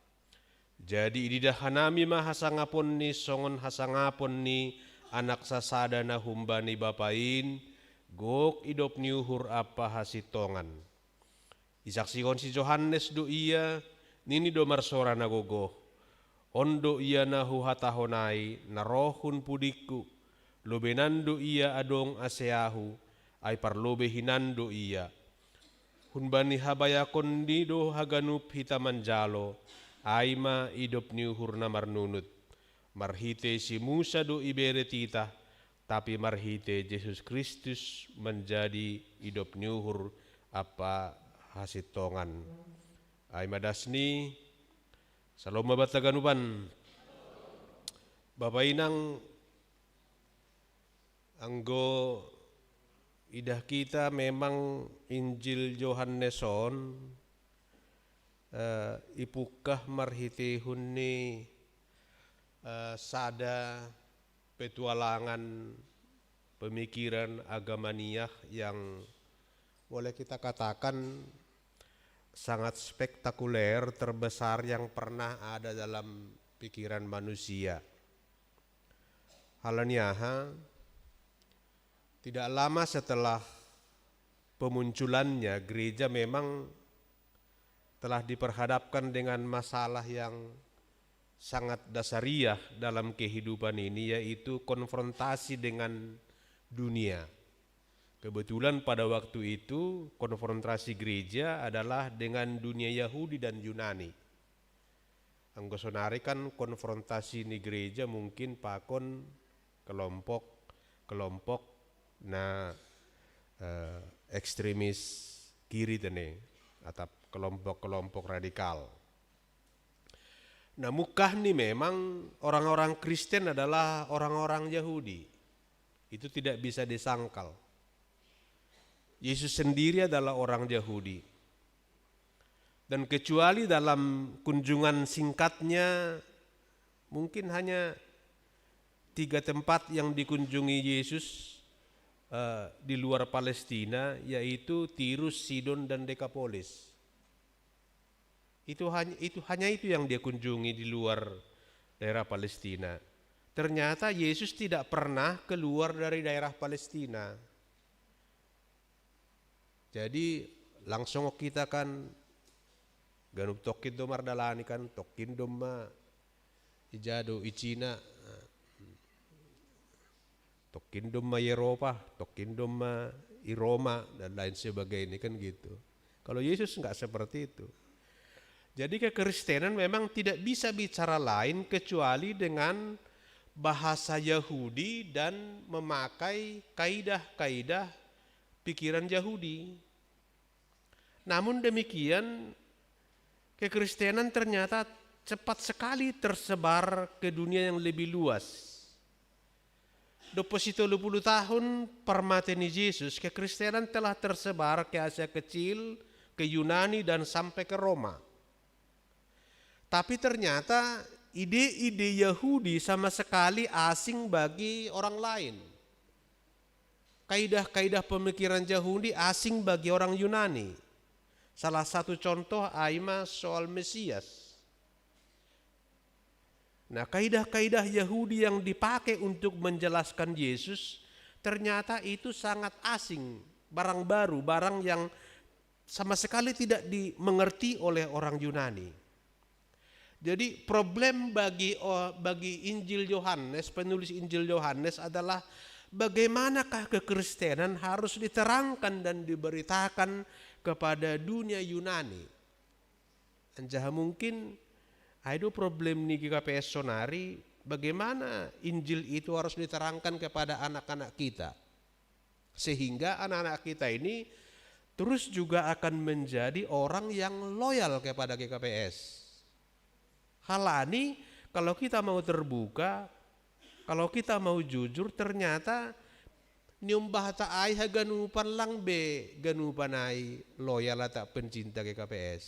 Jadi ididah hanami ma hasangaponni songon hasangapon ni anak sasada na humbani Bapa in, gok idop ni uhur ampa hasintongan. Isaksihon si Johannes do ia, nini do marsora na gogoh. On do ia na huhatahon ai, na roh hun pudingku, lobenan do ia adong ase ahu, ai parlobei hinan do ia. Humbani habayakonni do haganup hita manjalo, ai ma idop ni uhur na marnunut. Marhitei si Musa do ibere titah, tapi marhitei Jesus Kristus manjadi idop ni uhur ampa hasintongan. Ai ma dasni, salom ma banta haganupan. Bapa inang, anggo idah kita memang Injil Johannes on, eh, ipungkah marhiteihon ni, eh, sada petualangan pemikiran agamaniah yang boleh kita katakan sangat spektakuler, terbesar yang pernah ada dalam pikiran manusia. Halani aha, tidak lama setelah pemunculannya, gereja memang telah diperhadapkan dengan masalah yang sangat dasariah dalam kehidupan ini, yaitu konfrontasi dengan dunia. Kebetulan pada waktu itu konfrontasi gereja adalah dengan dunia Yahudi dan Yunani. Anggo sonari kan konfrontasi ni gereja mungkin pakon kelompok-kelompok na, eh, ekstremis kiri tene, atau kelompok-kelompok radikal. Nah, mungkahni memang orang-orang Kristen adalah orang-orang Yahudi. Itu tidak bisa disangkal. Yesus sendiri adalah orang Yahudi. Dan kecuali dalam kunjungan singkatnya, mungkin hanya tiga tempat yang dikunjungi Yesus eh, di luar Palestina, yaitu Tirus, Sidon, dan Dekapolis. Itu hanya itu hanya itu yang dia kunjungi di luar daerah Palestina. Ternyata Yesus tidak pernah keluar dari daerah Palestina. Jadi langsung kita kan ganup tokkin do mardalani kan, tokkin do ma ija do i Cina, tokkin do ma i Eropa, tokkin do ma i Roma, dan lain sebagainya kan gitu. Kalau Yesus nggak seperti itu. Jadi kekristenan memang tidak bisa bicara lain kecuali dengan bahasa Yahudi dan memakai kaidah-kaidah pikiran Yahudi. Namun demikian, kekristenan ternyata cepat sekali tersebar ke dunia yang lebih luas. Dopo sitolu puluh tahun parmaten ni Yesus, kekristenan telah tersebar ke Asia Kecil, ke Yunani, dan sampai ke Roma. Tapi ternyata ide-ide Yahudi sama sekali asing bagi orang lain. Kaidah-kaidah pemikiran Yahudi asing bagi orang Yunani. Salah satu contoh ai ma soal Mesias. Nah, kaidah-kaidah Yahudi yang dipakai untuk menjelaskan Yesus ternyata itu sangat asing, barang baru, barang yang sama sekali tidak dimengerti oleh orang Yunani. Jadi problem bagi bagi Injil Yohanes, penulis Injil Yohanes adalah bagaimanakah kekristenan harus diterangkan dan diberitakan kepada dunia Yunani. Anjaha mungkin ai do problem ni G K P S sonari, bagaimana Injil itu harus diterangkan kepada anak-anak kita. Sehingga anak-anak kita ini terus juga akan menjadi orang yang loyal kepada G K P S. Halani kalau kita mau terbuka, kalau kita mau jujur, ternyata niombahta ai haganupan lang be ganupan ai loyal atau pencinta G K P S.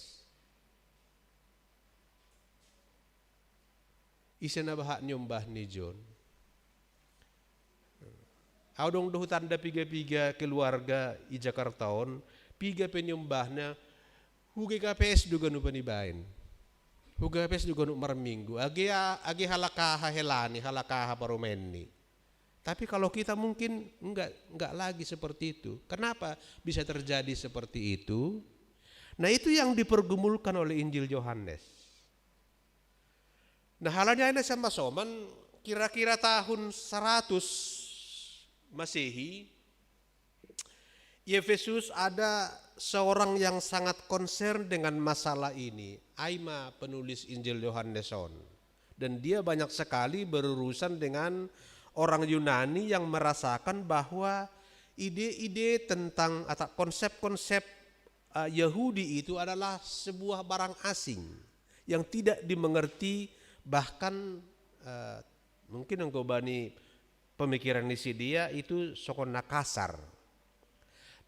Ise na bahat niombah ni John. Au dong do hutanda piga-piga keluarga i Jakarta on, piga pe niombahna, hu G K P S do ganupan ibaen. Hu G K P S do ganup marminggu. Age age halak aha helani, halak aha parumaenni. Tapi kalau kita mungkin enggak enggak lagi seperti itu. Kenapa bisa terjadi seperti itu? Nah, itu yang dipergumulkan oleh Injil Yohanes. Nah, halani ai na sama soman, kira-kira tahun seratus Masehi, di Efesus ada seorang yang sangat concern dengan masalah ini, ai ma penulis Injil Yohanes on. Dan dia banyak sekali berurusan dengan orang Yunani yang merasakan bahwa ide-ide tentang atau konsep-konsep uh, Yahudi itu adalah sebuah barang asing yang tidak dimengerti, bahkan uh, mungkin engkau bani pemikiran ni si dia itu sokonna kasar.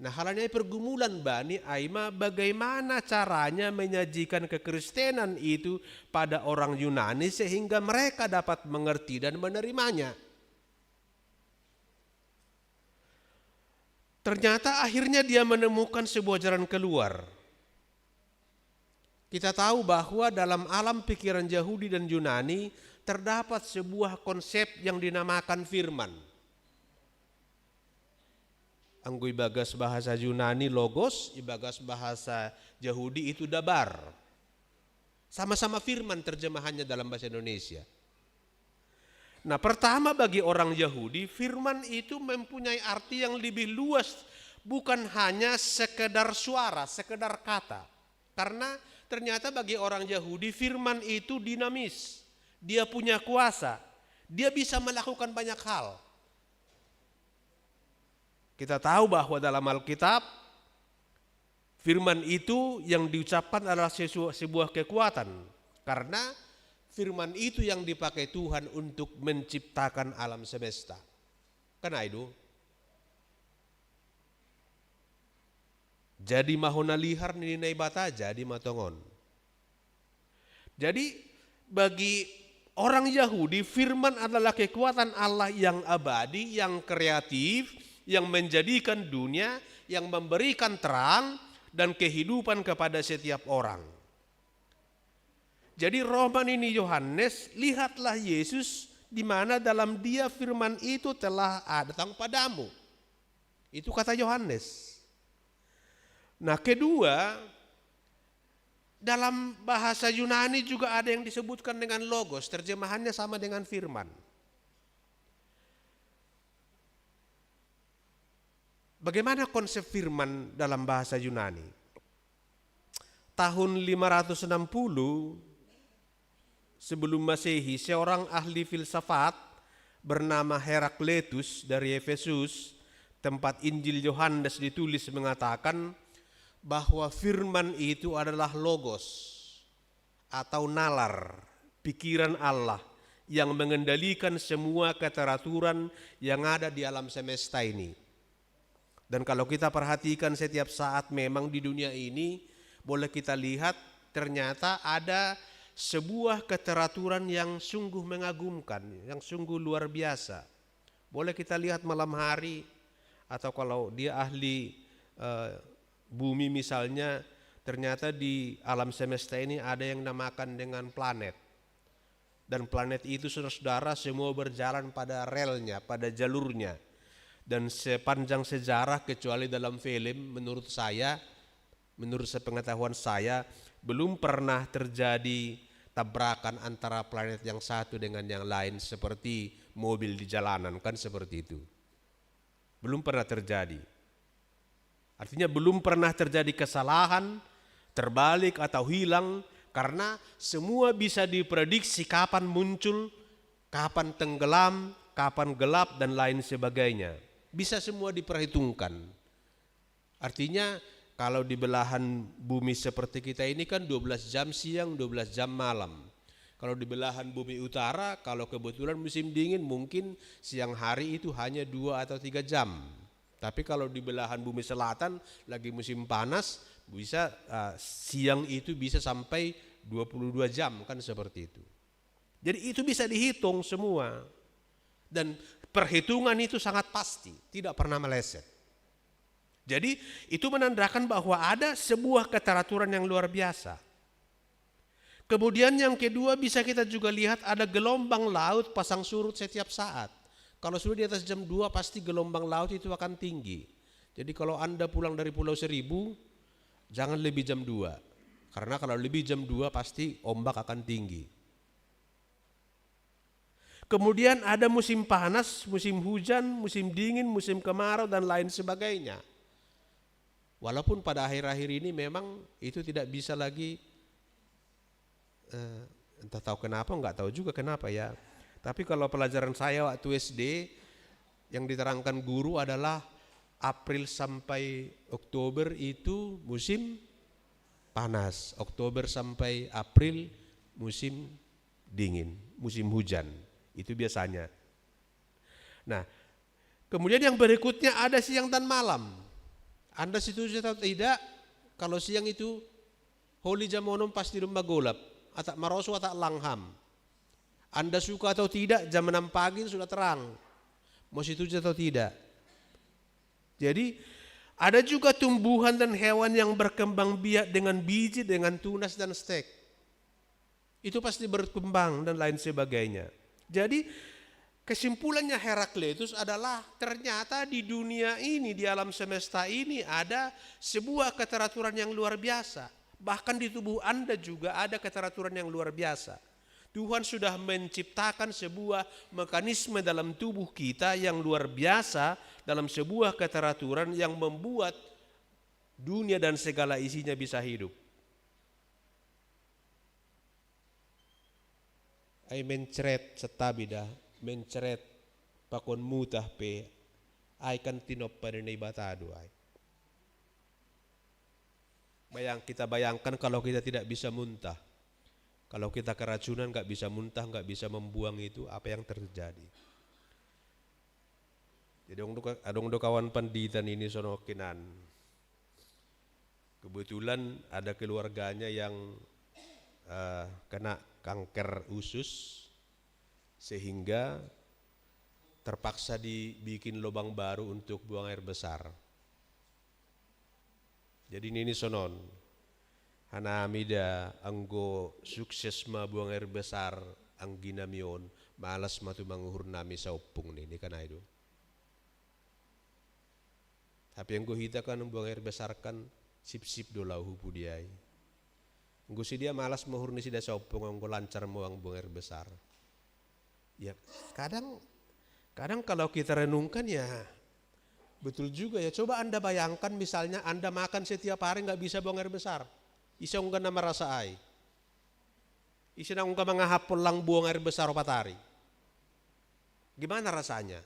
Nah, halani pergumulan bani ai ma bagaimana caranya menyajikan kekristenan itu pada orang Yunani sehingga mereka dapat mengerti dan menerimanya. Ternyata akhirnya dia menemukan sebuah jalan keluar. Kita tahu bahwa dalam alam pikiran Yahudi dan Yunani terdapat sebuah konsep yang dinamakan firman. Anggo ibagas bahasa Yunani logos, ibagas bahasa Yahudi itu dabar. Sama-sama firman terjemahannya dalam bahasa Indonesia. Nah, pertama bagi orang Yahudi, firman itu mempunyai arti yang lebih luas, bukan hanya sekedar suara, sekedar kata. Karena ternyata bagi orang Yahudi firman itu dinamis. Dia punya kuasa. Dia bisa melakukan banyak hal. Kita tahu bahwa dalam Alkitab firman itu yang diucapkan adalah sebuah kekuatan. Karena firman itu yang dipakai Tuhan untuk menciptakan alam semesta. Kan itu. Jadi ma hona lihar ni Naibata, jadi ma tongon. Jadi bagi Orang Yahudi, firman adalah kekuatan Allah yang abadi, yang kreatif, yang menjadikan dunia, yang memberikan terang dan kehidupan kepada setiap orang. Jadi Roh Manini Yohanes, lihatlah Yesus di mana dalam dia firman itu telah datang padamu. Itu kata Yohanes. Nah, kedua, dalam bahasa Yunani juga ada yang disebutkan dengan logos, terjemahannya sama dengan firman. Bagaimana konsep firman dalam bahasa Yunani? Tahun lima ratus enam puluh sebelum Masehi, seorang ahli filsafat bernama Herakleitus dari Efesus, tempat Injil Yohanes ditulis, mengatakan bahwa firman itu adalah logos atau nalar, pikiran Allah yang mengendalikan semua keteraturan yang ada di alam semesta ini. Dan kalau kita perhatikan setiap saat memang di dunia ini, boleh kita lihat ternyata ada sebuah keteraturan yang sungguh mengagumkan, yang sungguh luar biasa. Boleh kita lihat malam hari, atau kalau dia ahli, eh, bumi misalnya, ternyata di alam semesta ini ada yang namakan dengan planet. Dan planet itu, saudara-saudara, semua berjalan pada relnya, pada jalurnya. Dan sepanjang sejarah, kecuali dalam film, menurut saya, menurut sepengetahuan saya, belum pernah terjadi tabrakan antara planet yang satu dengan yang lain seperti mobil di jalanan, kan seperti itu. Belum pernah terjadi. Artinya belum pernah terjadi kesalahan, terbalik atau hilang, karena semua bisa diprediksi kapan muncul, kapan tenggelam, kapan gelap, dan lain sebagainya. Bisa semua diperhitungkan. Artinya kalau di belahan bumi seperti kita ini kan dua belas jam siang, dua belas jam malam. Kalau di belahan bumi utara, kalau kebetulan musim dingin, mungkin siang hari itu hanya dua atau tiga jam. Tapi kalau di belahan bumi selatan, lagi musim panas, bisa, eh, siang itu bisa sampai dua puluh dua jam, kan seperti itu. Jadi itu bisa dihitung semua. Dan perhitungan itu sangat pasti, tidak pernah meleset. Jadi itu menandakan bahwa ada sebuah keteraturan yang luar biasa. Kemudian yang kedua, bisa kita juga lihat ada gelombang laut pasang surut setiap saat. Kalau sudah di atas jam dua, pasti gelombang laut itu akan tinggi. Jadi kalau Anda pulang dari Pulau Seribu, jangan lebih jam dua. Karena kalau lebih jam dua, pasti ombak akan tinggi. Kemudian ada musim panas, musim hujan, musim dingin, musim kemarau, dan lain sebagainya. Walaupun pada akhir-akhir ini memang itu tidak bisa lagi, eh, entah tahu kenapa, nggak tahu juga kenapa ya. Tapi kalau pelajaran saya waktu S D, yang diterangkan guru adalah April sampai Oktober itu musim panas, Oktober sampai April musim dingin, musim hujan. Itu biasanya. Nah, kemudian yang berikutnya ada siang dan malam. Anda setuju atau tidak, kalau siang itu holi jam onom pasti lumba golap, atak maroso, atak langham. Anda suka atau tidak, jam enam pagi sudah terang. Mau setuju atau tidak? Jadi, ada juga tumbuhan dan hewan yang berkembang biak dengan biji, dengan tunas dan stek. Itu pasti berkembang dan lain sebagainya. Jadi, kesimpulannya Herakleitus adalah ternyata di dunia ini, di alam semesta ini ada sebuah keteraturan yang luar biasa. Bahkan di tubuh Anda juga ada keteraturan yang luar biasa. Tuhan sudah menciptakan sebuah mekanisme dalam tubuh kita yang luar biasa, dalam sebuah keteraturan yang membuat dunia dan segala isinya bisa hidup. Ai mencret setabida, mencret pakon mutah pe, ai kan tinoppa ni Naibata do ai. Bayang, kita bayangkan kalau kita tidak bisa muntah. Kalau kita keracunan, nggak bisa muntah, nggak bisa membuang itu, apa yang terjadi? Jadi adong do ka-, adong do kawan pandita nini sono kinan. Kebetulan ada keluarganya yang, eh, kena kanker usus. Sehingga terpaksa dibikin lubang baru untuk buang air besar. Jadi nini sonon, hanami da anggo sukses ma buang air besar anggi nami on, malas ma tu manguhur nami saompung nini kan ai do. Tapi anggo hita kan buang air besar kan sip-sip do laho hu pudi ai. Anggo si dia malas ma uhur ni si dia saompung anggo lancar muang buang air besar. Ya kadang, kadang kalau kita renungkan ya betul juga ya. Coba Anda bayangkan misalnya Anda makan setiap hari nggak bisa buang air besar. Ise ongga na merasa ai. Ise na ongga mangahap lang buang air besar opat ari. Gimana rasanya?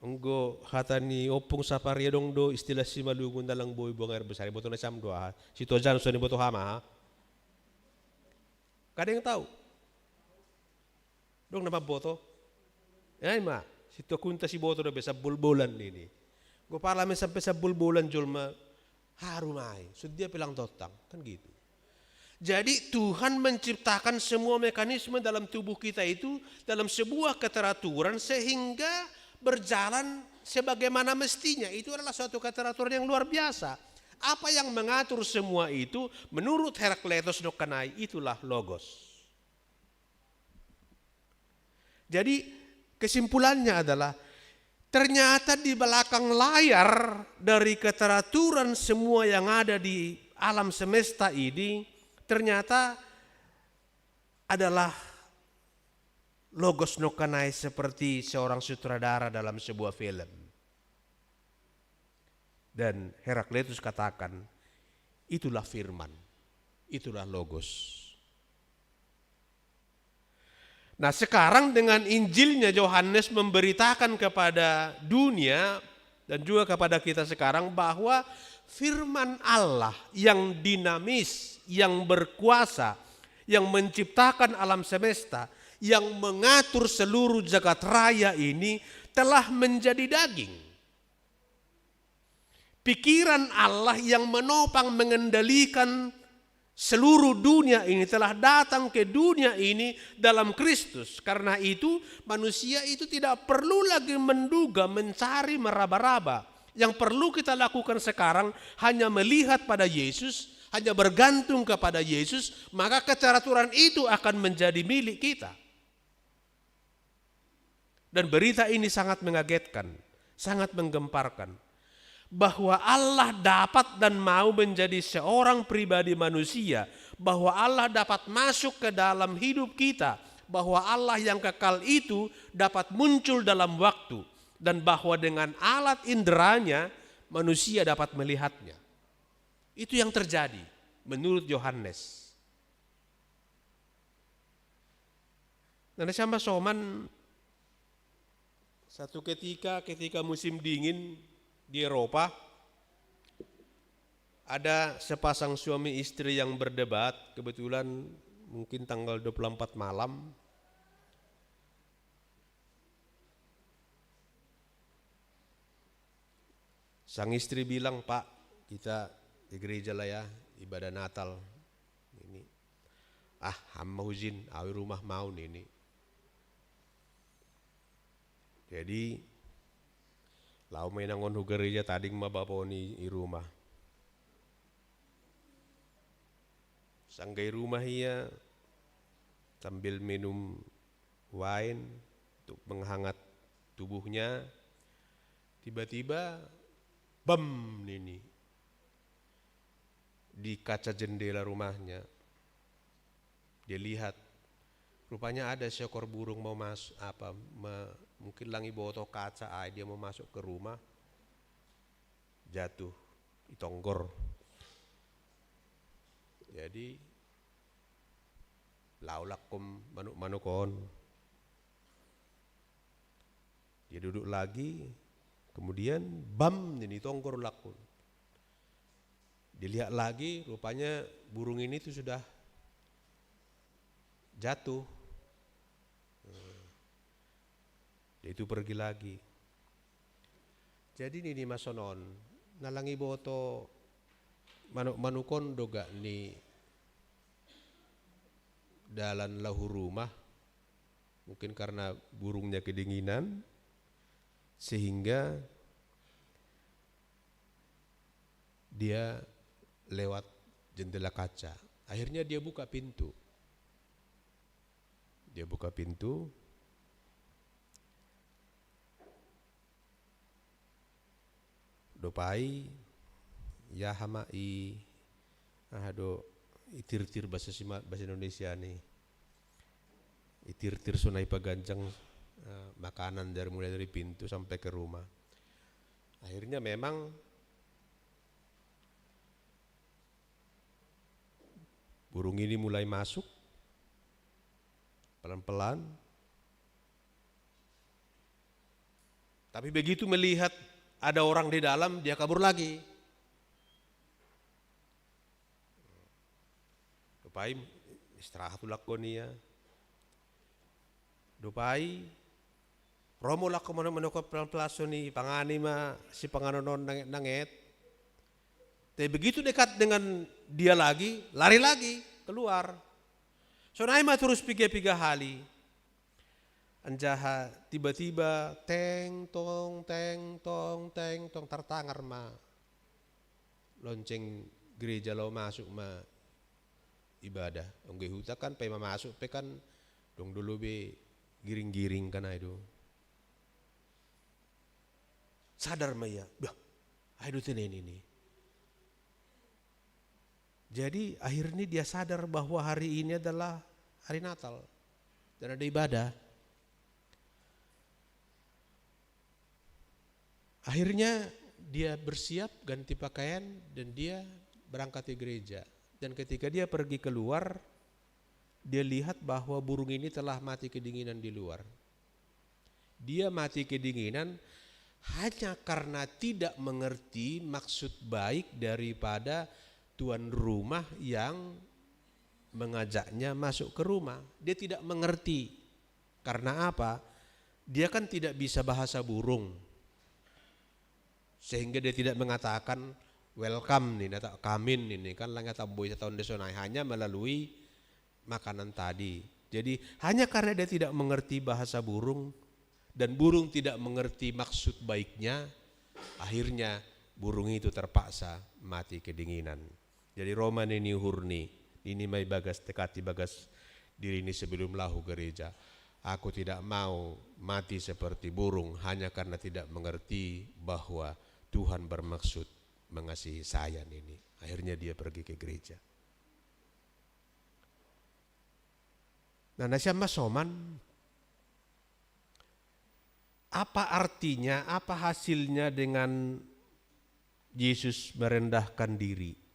Anggo hata ni ompung sapari adong do istilah Simalungun na lang boi buang air besar, iboto na siam do aha? Sitojan so niboto hama ha? Kada yang tahu. Dong na mamboto? Ai ma, sitokunta siboto do be sambulbulan nini. Anggo parlamen sampe sambulbulan jolma harum ai, sude pe lang tontang, kan gitu. Jadi Tuhan menciptakan semua mekanisme dalam tubuh kita itu dalam sebuah keteraturan sehingga berjalan sebagaimana mestinya. Itu adalah suatu keteraturan yang luar biasa. Apa yang mengatur semua itu menurut Herakleitos Nokkanai itulah logos. Jadi kesimpulannya adalah ternyata di belakang layar dari keteraturan semua yang ada di alam semesta ini ternyata adalah logos Nokkanai seperti seorang sutradara dalam sebuah film. Dan Herakleitos katakan, itulah firman, itulah logos. Nah, sekarang dengan Injilnya Yohanes memberitakan kepada dunia dan juga kepada kita sekarang bahwa firman Allah yang dinamis, yang berkuasa, yang menciptakan alam semesta, yang mengatur seluruh jagat raya ini telah menjadi daging. Pikiran Allah yang menopang mengendalikan seluruh dunia ini telah datang ke dunia ini dalam Kristus. Karena itu, manusia itu tidak perlu lagi menduga, mencari, meraba-raba. Yang perlu kita lakukan sekarang hanya melihat pada Yesus, hanya bergantung kepada Yesus, maka keteraturan itu akan menjadi milik kita. Dan berita ini sangat mengagetkan, sangat menggemparkan. Bahwa Allah dapat dan mau menjadi seorang pribadi manusia, bahwa Allah dapat masuk ke dalam hidup kita, bahwa Allah yang kekal itu dapat muncul dalam waktu, dan bahwa dengan alat inderanya manusia dapat melihatnya. Itu yang terjadi menurut Yohanes. Nah, sama soman satu ketika, ketika musim dingin di Eropa, ada sepasang suami istri yang berdebat, kebetulan mungkin tanggal dua puluh empat malam. Sang istri bilang, "Pak, kita ke gereja lah ya, ibadah Natal." Ini, "Ah, ham ma hujin, au i rumah mau," nini. Jadi laho ma inang on hu gereja, tading ma bapa on i, i rumah. Sangga i rumah ia sambil minum wine untuk menghangat tubuhnya, tiba-tiba bam nini di kaca jendela rumahnya. Dia lihat, rupanya ada seekor burung mau masuk, apa, me, mungkin lang iboto kaca ai, dia mau masuk ke rumah, jatuh, itonggor. Jadi laho lakkon manuk-manuk on. Dia duduk lagi, kemudian bam, nini, itonggor lakkon. Dilihat lagi, rupanya burung ini tuh sudah jatuh. Dia itu pergi lagi. Jadi nini ma sonon, na lang iboto manuk-manuk on do gak ni dalan lahu rumah, mungkin karena burungnya kedinginan, sehingga dia lewat jendela kaca. Akhirnya dia buka pintu. Dia buka pintu. Dopai, ya hama i, ah, do, itirtir bahasa sima-, bahasa Indonesia nih. Itirtir sonai paganjang, eh, makanan dari, mulai dari pintu sampai ke rumah. Akhirnya memang burung ini mulai masuk pelan-pelan. Tapi begitu melihat ada orang di dalam, dia kabur lagi. Dopai, istirahat lakon ia. Dopai, romo lakon mano-, manoko pelan-pelan soni, pangani ma si panganonon nanget-nanget. Tapi begitu dekat dengan dia lagi, lari lagi, keluar. Sonai ma torus piga-piga hali. Anjaha tiba-tiba teng tong, teng tong, teng tong, tartangar ma lonceng gereja laho masuk ma ibadah. Anggo i huta kan, paima masuk pe kan dong do lobi giring-giring kan, ai do. Sadar ma ia, "Bah, ai do tene ini." Jadi akhirnya dia sadar bahwa hari ini adalah hari Natal dan ada ibadah. Akhirnya dia bersiap, ganti pakaian, dan dia berangkat ke gereja. Dan ketika dia pergi keluar, dia lihat bahwa burung ini telah mati kedinginan di luar. Dia mati kedinginan hanya karena tidak mengerti maksud baik daripada tuan rumah yang mengajaknya masuk ke rumah. Dia tidak mengerti. Karena apa? Dia kan tidak bisa bahasa burung. Sehingga dia tidak mengatakan, "Welcome" nih, atau "Come in" ini kan, langa tamboi sataon di sonai, hanya melalui makanan tadi. Jadi, hanya karena dia tidak mengerti bahasa burung, dan burung tidak mengerti maksud baiknya, akhirnya burung itu terpaksa mati kedinginan. Jadi ro ma nini uhurni, nini ma ibagas, tekati bagas dirini sebelum lahu gereja, "Aku tidak mau mati seperti burung hanya karena tidak mengerti bahwa Tuhan bermaksud mengasihi saya," nini. Akhirnya dia pergi ke gereja. Nah, na sian ma soman, apa artinya, apa hasilnya dengan Yesus merendahkan diri?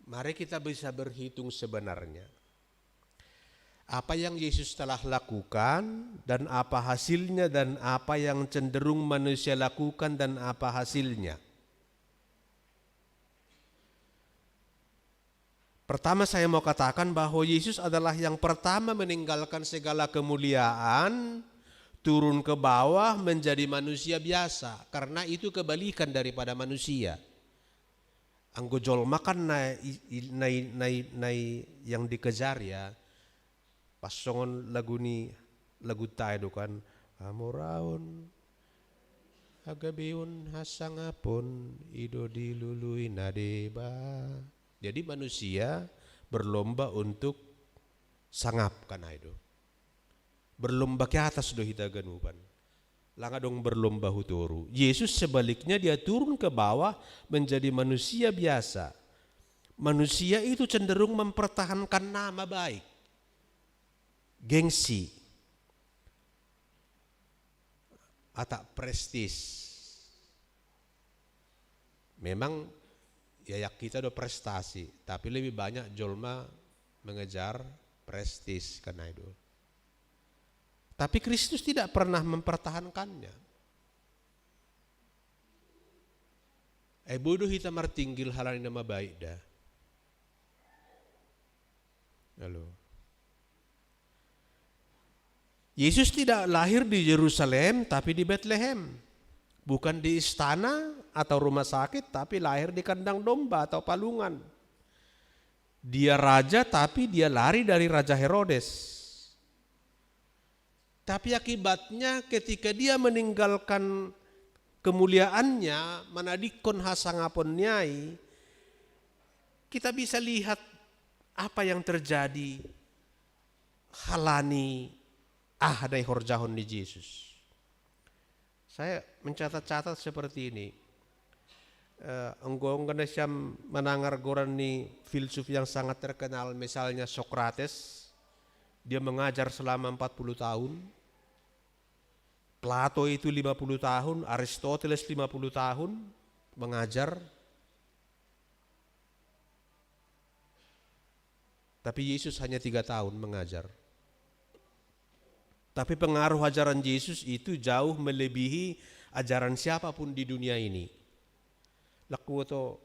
Mari kita bisa berhitung sebenarnya. Apa yang Yesus telah lakukan dan apa hasilnya, dan apa yang cenderung manusia lakukan dan apa hasilnya. Pertama, saya mau katakan bahwa Yesus adalah yang pertama meninggalkan segala kemuliaan, turun ke bawah menjadi manusia biasa, karena itu kebalikan daripada manusia. Anggo jolma kan na i-, i-, na i-, na i-, na i-, yang dikejar, ya. Pas songon lagu ni, lagu tai do kan, "Hamoraon, hagabeon, hasangapon, i do dilului na deba." Jadi manusia berlomba untuk sangap kan, ai do. Berlomba ke atas do hita ganupan. Langa dong berlomba hu toru. Yesus sebaliknya, dia turun ke bawah menjadi manusia biasa. Manusia itu cenderung mempertahankan nama baik. Gengsi. Atau prestis. Memang ya, ya kita do prestasi, tapi lebih banyak jolma mengejar prestis kan, ai do. Tapi Kristus tidak pernah mempertahankannya. Eh, boi do hita martinggil halani na mabaik da. Halo. Yesus tidak lahir di Yerusalem, tapi di Betlehem. Bukan di istana atau rumah sakit, tapi lahir di kandang domba atau palungan. Dia raja, tapi dia lari dari Raja Herodes. Tapi akibatnya, ketika dia meninggalkan kemuliaannya, manadikon hasangapon niai, kita bisa lihat apa yang terjadi halani ah na ihorjahon ni Jesus. Saya mencatat-catat seperti ini. Eh, enggo, enggo na siam manangar goran ni filsuf yang sangat terkenal, misalnya Socrates, dia mengajar selama empat puluh tahun. Plato itu lima puluh tahun, Aristoteles lima puluh tahun mengajar. Tapi Yesus hanya tiga tahun mengajar. Tapi pengaruh ajaran Yesus itu jauh melebihi ajaran siapapun di dunia ini. Laku atau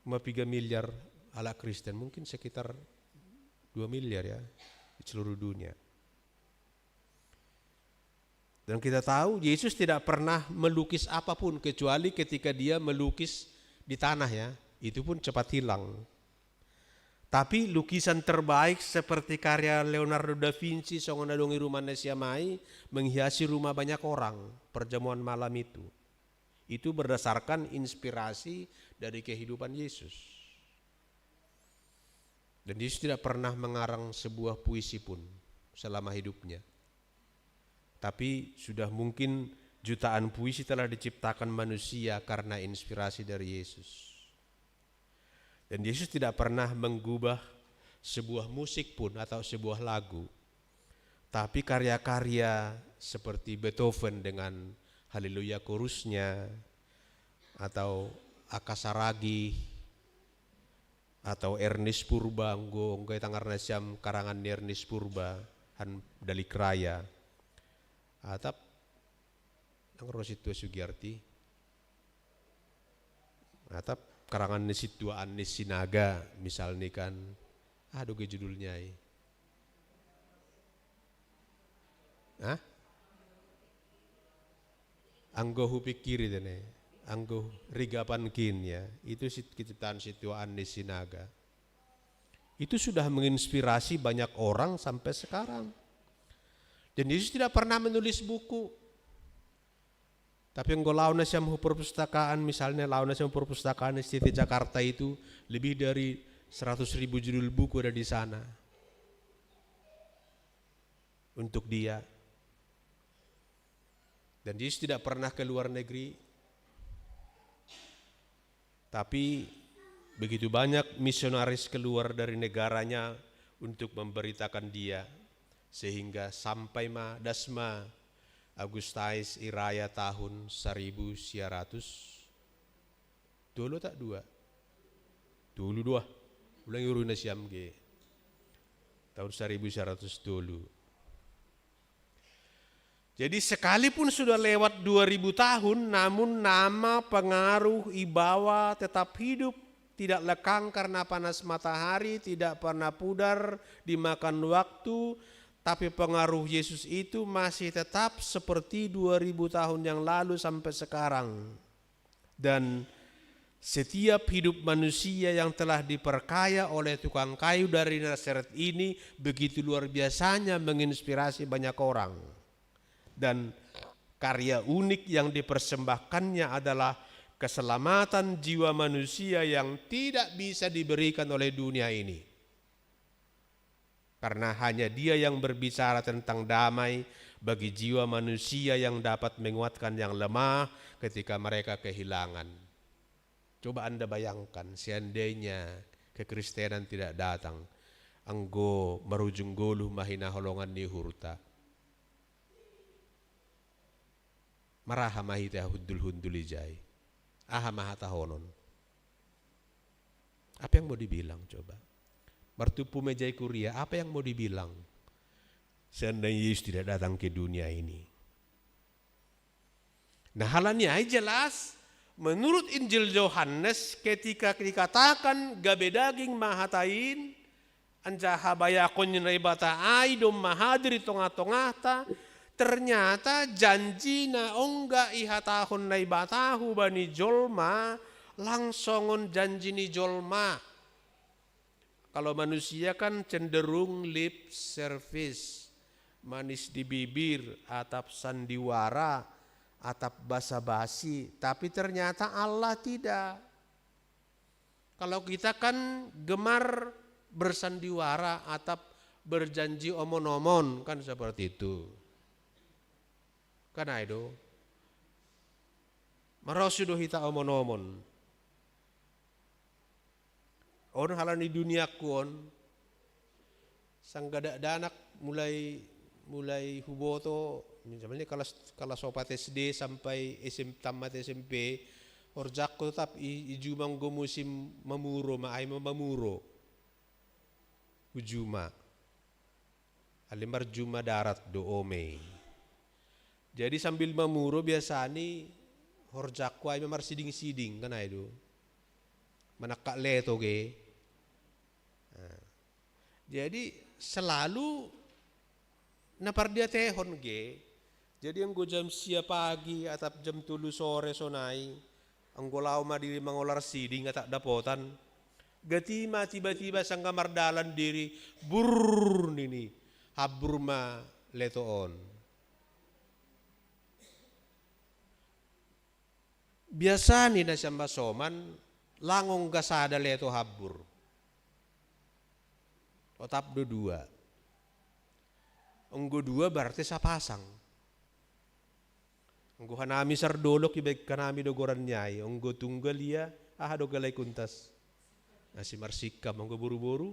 ma piga miliar halak Kristen, mungkin sekitar dua miliar ya, di seluruh dunia. Dan kita tahu Yesus tidak pernah melukis apapun kecuali ketika dia melukis di tanah ya, itu pun cepat hilang. Tapi lukisan terbaik seperti karya Leonardo da Vinci, songon na adong i rumah na siam ai, menghiasi rumah banyak orang, perjamuan malam itu. Itu berdasarkan inspirasi dari kehidupan Yesus. Dan Yesus tidak pernah mengarang sebuah puisi pun selama hidupnya. Tapi sudah mungkin jutaan puisi telah diciptakan manusia karena inspirasi dari Yesus. Dan Yesus tidak pernah mengubah sebuah musik pun atau sebuah lagu. Tapi karya-karya seperti Beethoven dengan Haleluya Chorus-nya, atau Akasaragi, atau Ernest Purba, enggo, enggo itangar na siam karangan ni Ernest Purba, han Dalik Raya. Atap, nang ro Sintua Sugiarti. Atap, karangan ni Sintua Anis Sinaga, misalni kan. Ah, doge judulnya i. Hah? Anggo hupikiri tene. Anggo rigapan kin ya. Itu sit-, keciptaan Sintua Anis Sinaga. Itu sudah menginspirasi banyak orang sampai sekarang. Dan Yesus tidak pernah menulis buku. Tapi enggo lao na siam hu perpustakaan, misalnya lao na siam hu perpustakaan S T T Jakarta itu, lebih dari seratus ribu judul buku ada di sana. Untuk dia. Dan Yesus tidak pernah ke luar negeri. Tapi begitu banyak misionaris keluar dari negaranya untuk memberitakan dia, sehingga sampai ma das ma Agustais i raya tahun saribu sia ratus tolu tak dua? Tolu dua. Ulang uru na siam ge. Tahun saribu sia ratus tolu. Jadi sekalipun sudah lewat dua ribu tahun, namun nama, pengaruh, ibawa tetap hidup, tidak lekang karena panas matahari, tidak pernah pudar dimakan waktu, tapi pengaruh Yesus itu masih tetap seperti dua ribu tahun yang lalu sampai sekarang. Dan setiap hidup manusia yang telah diperkaya oleh tukang kayu dari Nazaret ini begitu luar biasanya menginspirasi banyak orang. Dan karya unik yang dipersembahkannya adalah keselamatan jiwa manusia yang tidak bisa diberikan oleh dunia ini. Karena hanya Dia yang berbicara tentang damai bagi jiwa manusia, yang dapat menguatkan yang lemah ketika mereka kehilangan. Coba Anda bayangkan, seandainya kekristenan tidak datang, anggo marujung ngolu ma hinaholongan ni uhurta. Maraha ma hita hundul-hundul ijai? Aha ma hatahonon? Apa yang mau dibilang coba? Martumpu ma ijai kuria, apa yang mau dibilang? Seandainya Yesus tidak datang ke dunia ini. Nah, halani ai jelas, menurut Injil Yohanes, ketika dikatakan gabe daging ma hata in, anjaha bayakon ni Naibata ai domma hadir di tongah-tongahta, ternyata janji na ongga ihatahon Naibata hubani jolma, lang songon janji ni jolma. Kalau manusia kan cenderung lip service, manis di bibir, atap sandiwara, atap basa-basi. Tapi ternyata Allah tidak. Kalau kita kan gemar bersandiwara, atap berjanji omon-omon, kan seperti itu. Kan itu. Marasu do hita omon-omon. On halani duniaku on, sanggadak danak mulai, mulai huboto, misalnya kelas, kelas opat S D sampai S M, tamat S M P, horjakku tetap i, i juma anggo musim mamuro ma, ai ma mamuro. Hujuma. Alimar juma darat do ome. Jadi sambil mamuro biasani horjakku ai ma marsiding-siding kan ai do. Manangkak leto ge. Nah. Jadi selalu na pardiatehon ge. Jadi anggo jam sia pagi atap jam tolu sore sonai, anggo laho ma diri mangolar siding atap dapotan, gati ma tiba-tiba sangga mardalan diri, burr nini, habbur ma leto on. Biasani na sian pasoman, lang ongga sada leto habbur. Totap do dua. Anggo dua berarti sapasang. Anggo hanami sardolok ibaen hanami do goran ni ai. Anggo tunggal ia, aha do galai kuntas. Asi marsikam anggo boru-boru,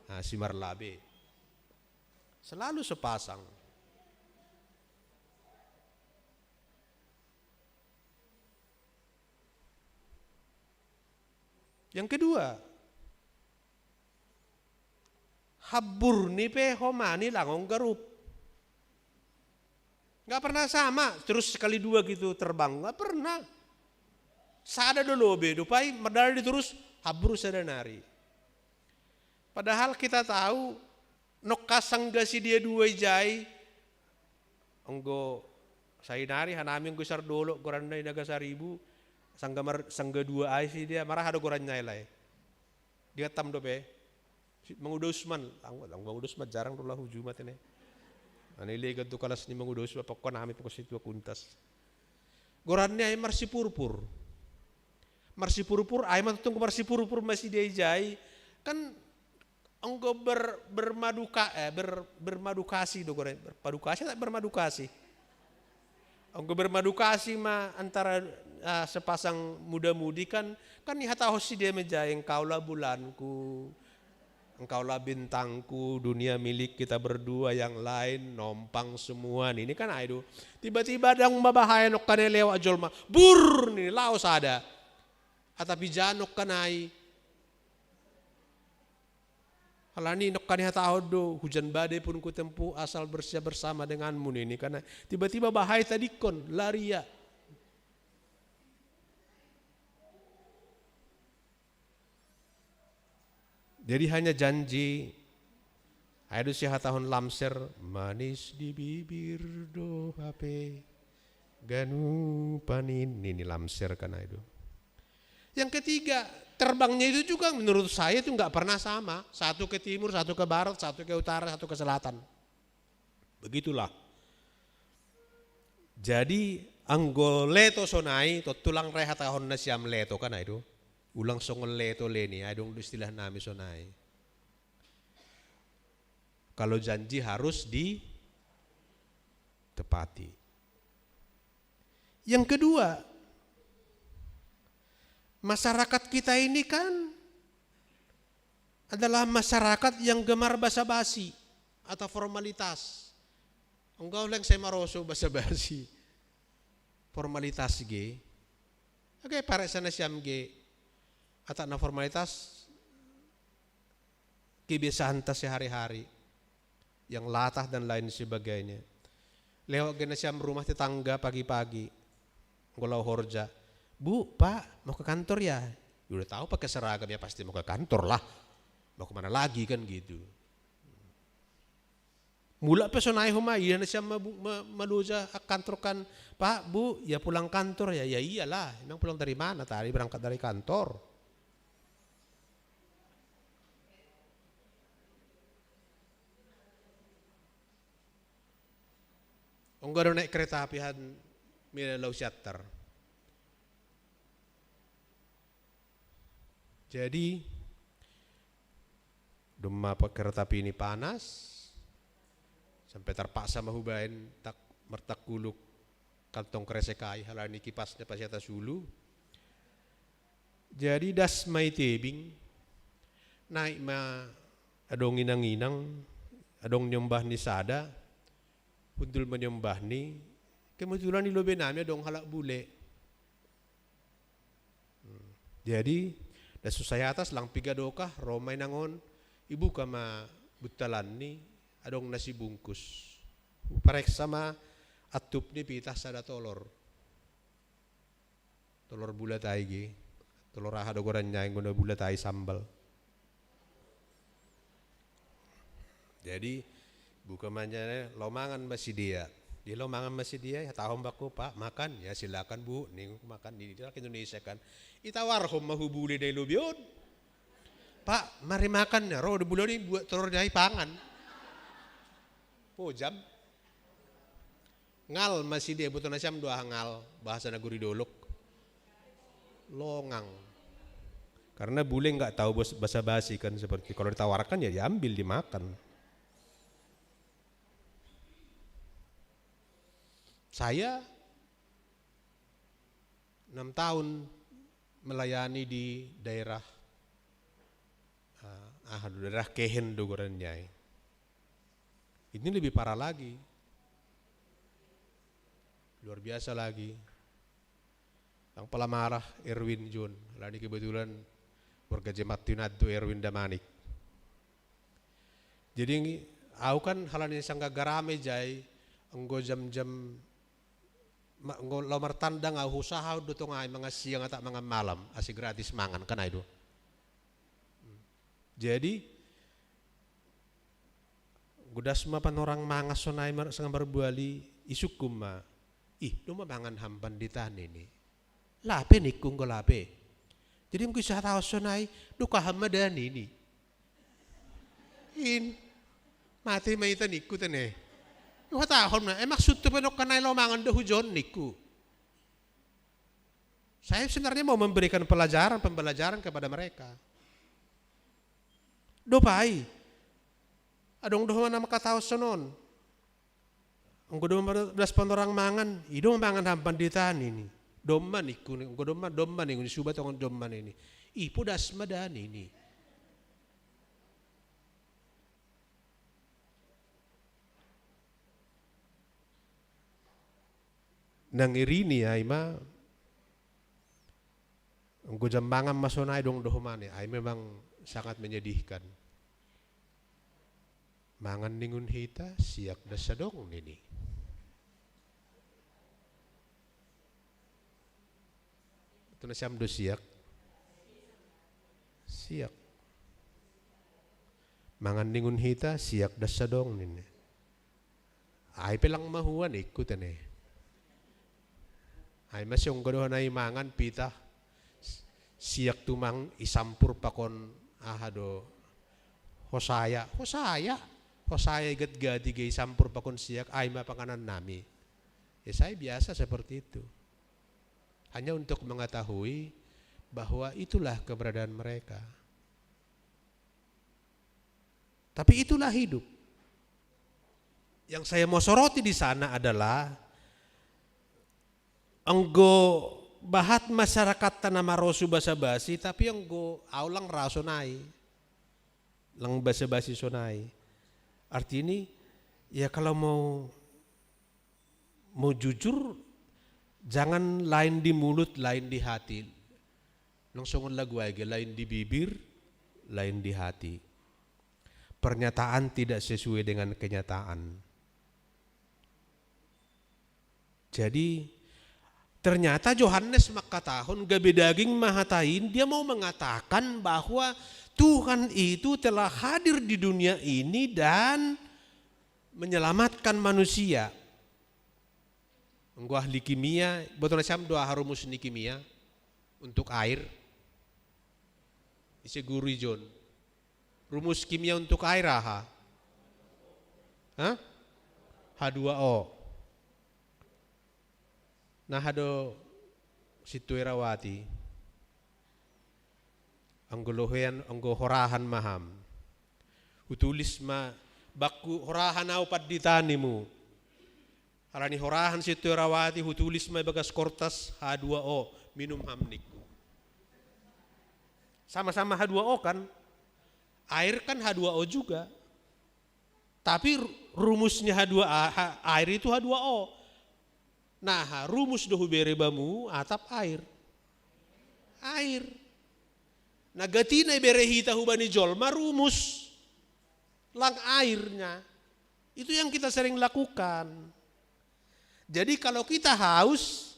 asi marlabe. Selalu sepasang. Yang kedua, habbur ni pe homa ni lang ongga rup. Nggak pernah sama, terus sekali dua gitu terbang. Nggak pernah. Sada do lobe, dope i mardalan i terus habbur sada nari. Padahal kita tahu, nongka sangga sidea dua i jai, anggo sainari hanami anggo sardolok goranna i Nagasaribu, sangga mar-, sangga dua ai sidea, maraha do goranna i lae. Diattam dope. Si Manguda Usman, lang, lang Manguda Usman jarang do laho hujuma tene. Ana ilegan tu kalas ni Manguda Usman, pokokna hami pokok situa kuntas. Goranna i ai marsipurpur. Marsipurpur, ai ma tongtong marsipurpur ma sidea i jai. Kan anggo ber-, bermaduka-, eh, ber-, bermadukasi do goran, berpadukasi atau bermadukasi? Anggo bermadukasi ma antara, ah, sepasang muda-mudi kan, kan dihatahon sidea ma i jai, engkaulah bulanku, engkaulah bintangku, dunia milik kita berdua, yang lain nompang semua nini kan ai do. Tiba-tiba adong ma bahaya nongka na i lewat jolma, burr nini laho sada. Atap ija nongka na i. Halani nongka dihatahon do, hujan badai pun kutempuh asal bersia bersama denganmu nini kan. Tiba-tiba bahaya tadingkon, lari ia. Jadi hanya janji. Ai do sihatahon Lamser, manis di bibir do hape ganupan in, nini Lamser kan ai do. Yang ketiga, terbangnya itu juga menurut saya itu nggak pernah sama. Satu ke timur, satu ke barat, satu ke utara, satu ke selatan. Begitulah. Jadi, anggo leto sonai, tontu lang ra ihatahon nasiam leto kan ai do. Ulang songon leto leni, ai adong do istilah nami sonai. Kalau janji harus ditepati. Yang kedua, masyarakat kita ini kan adalah masyarakat yang gemar basa-basi atau formalitas. Anggo au leng sai maroso basa-basi. Formalitas ge. Oke, pareksa nasiam ge. Atap na formalitas, kebiasaanta sehari-hari, yang latah dan lain sebagainya. Lewat ge nasiam rumah tetangga pagi-pagi, anggo laho horja, "Bu, Pak, mau ke kantor ya?" Ya udah tahu pakai seragam, ya pasti mau ke kantor lah. Mau kemana lagi kan gitu. Mulak pe sonai homa, ia nasiam ma-, ma-, maloja kantor kan, "Pak, Bu, ya pulang kantor ya?" Ya iyalah, emang pulang dari mana? Tadi berangkat dari kantor. Onggo adong naik kereta api han mila lau Siantar. Jadi dumma pa kereta api ni panas, sampai terpaksa ma hubaen tak, martangkuluk kantong kresek ai, halani kipasna pasi atas ulu. Jadi das ma i tebing, naik ma adong inang-inang, adong niombah ni sada, hundul ma niombah ni, kebetulan i lobei nami adong halak bule. Hmm. Jadi das husa i atas, lang piga dokah, ro ma inang on, ibuka ma buntalan ni, adong nasi bungkus. Hupareksa ma antup ni, pitah sada tolor. Tolor bulat ai ge. Tolor aha do goarna i, anggo na bulat ai sambal. Jadi buka ma, laho mangan ma sidea. Dia laho mangan ma sidea, hatahon bakku, "Pak, makan." "Ya silakan, Bu," ninna, "makan." Di Indonesia kan. Itawarhon ma hu bule na i lobei on. "Pak, mari makan." Na ro do bule on, ibuat tolor ni, pangan. Pojam. Ngal ma sidea, iboto nasiam do aha ngal, bahasa nagori dolok. Longang. Karena bule nggak tahu bas-, basa-basi kan, seperti kalau ditawarkan ya diambil, dimakan. Saya enam tahun melayani di daerah, eh, ah, daerah Kehen do goarna i. Ini lebih parah lagi. Luar biasa lagi. Ndang pola marah Erwin, John. Halani kebetulan borngin jemaat tu inna do Erwin Damanik. Jadi au kan halani sanggah garam i jai, anggo jam-jam ma-, anggo laho martandang au, husaha do tong ai mangan siang atap mangan malam, asa gratis mangan, kan ai do. Jadi anggo das ma panorang mangan sonai mar-, sanga marbuali, isungkun ma. "Ih, domma mangan ham pandita," ninna i. "Lape," ningku, "anggo lape." Jadi anggo isatahon sonai, "Dokah ham ma da," ninna i. "In, mate ma hita," ningku, tene. Huhatahon ma, "Eh, maksudhu pe nangkin nai laho mangan do hujon?" ningku. Saya sebenarnya mau memberikan pelajaran, pembelajaran kepada mereka. Dopai. Adong do homa na mangkatahon sonon. Anggo domma das panorang mangan, "I, domma mangan ham pandita," ninna i. "Domma," ningku, "anggo domma, domma," ningku, "disubat on domma," ninna i. "I, podas ma da," ninna i. Nang iri ni ai ma, anggo jam mangan ma sonai adong do homa ni, ai memang sangat menyedihkan. "Mangan ningun hita, siak das adong," ninna i. Iboto nasiam do siak? Siak. "Mangan ningun hita, siak das adong," ninna i. "Ai pe lang mahua," ningku, tene. Ai ma sionggo do hona i mangan pitah, siak tumang isampur pakon aha do, hosaya, hosaya, hosaya igatgati ge isampur pakon siak, "Ai ma panganan nami." Ya, saya biasa seperti itu. Hanya untuk mengetahui bahwa itulah keberadaan mereka. Tapi itulah hidup. Yang saya mau soroti di sana adalah, anggo bahat masyarakatta na marosu basa-basi, tapi anggo au lang ra sonai. Lang basa-basi sonai. Artinya, ya, kalau mau, mau jujur, jangan lain di mulut, lain di hati. Nang songon lagu ai ge, lain di bibir, lain di hati. Pernyataan tidak sesuai dengan kenyataan. Jadi, ternyata Johannes mangkatahon, gabe daging ma hata in, dia mau mengatakan bahwa Tuhan itu telah hadir di dunia ini dan menyelamatkan manusia. Anggo ahli kimia, iboto nasiam do aha rumus ni kimia untuk air? Ise guru i, John? Rumus kimia untuk air aha? Hah? H dua O. Naha do sintua Erawati, anggo lohean, anggo horahan ma ham. Hutulis ma bakku, horahan au pandita nimu. Alani horahan sintua Erawati, hutulis ma ibagas kortas H dua O, minum ham ningku. Sama-sama H dua O kan? Air kan H dua O juga. Tapi ru-, rumusnya H dua A, ha-, air itu H dua O. Nah, rumus do hubere bamu atap air. Air. Nah, gati na ibere hita hubani jolma rumus. Lang airnya. Itu yang kita sering lakukan. Jadi kalau kita haus,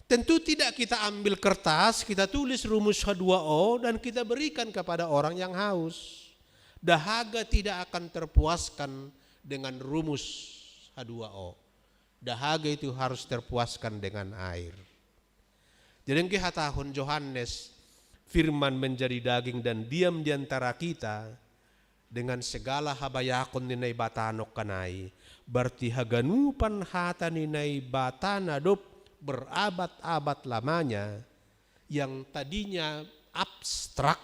tentu tidak kita ambil kertas, kita tulis rumus H dua O dan kita berikan kepada orang yang haus. Dahaga tidak akan terpuaskan dengan rumus H dua O. Dahaga itu harus terpuaskan dengan air. Jadi anggo ihatahon Johannes, firman menjadi daging dan diam di antara kita, dengan segala habayakon ni Naibata nongkan ai, berarti haganupan hata ni Naibata na dob berabad-abad lamanya, yang tadinya abstrak,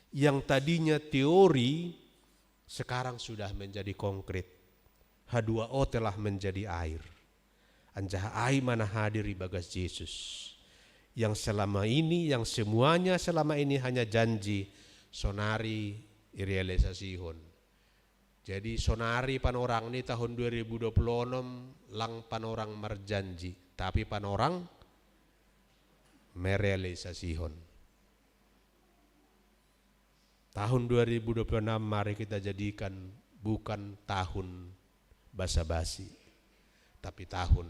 yang tadinya teori, sekarang sudah menjadi konkret. H dua O telah menjadi air. Anjaha ai ma na hadir ibagas Jesus. Yang selama ini, yang semuanya selama ini hanya janji, sonari irealisasihon. Jadi sonari panorang ni tahun dua ribu dua puluh enam lang panorang marjanji, tapi panorang merealisasihon. Tahun dua ribu dua puluh enam mari kita jadikan bukan tahun basa-basi, tapi tahun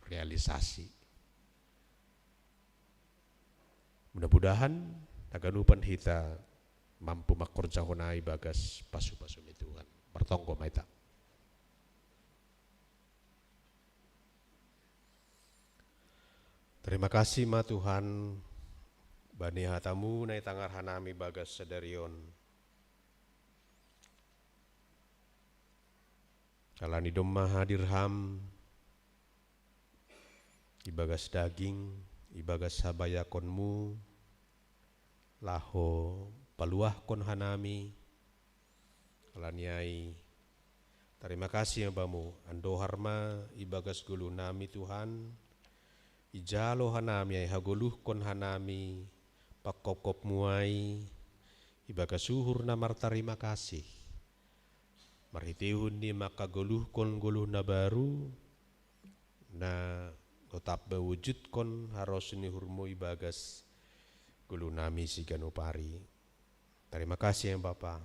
realisasi. Mudah-mudahan haganupan hita mampu mangkorjahon ai bagas pasu-pasu ni Tuhan. Martonggo ma hita. Terima kasih ma Tuhan, bani hatamu na itangar hanami bagas sadari on. Alani domma hadir ham, ibagas daging, ibagas habayakonmu, laho paluahkon hanami. Alani ai, tarima kasih ma bamu, andohar ma ibagas goluhnami Tuhan, ijalo hanami ai hagoluhkon hanami, pangkopkopmu ai, ibagas uhur na martarima kasih. Marhiteihon ni mangkagoluhkon goluh na baru, na totap mewujudkon haros ni uhurmu ibagas goluhnami siganup ari. Tarima kasih ya Bapa.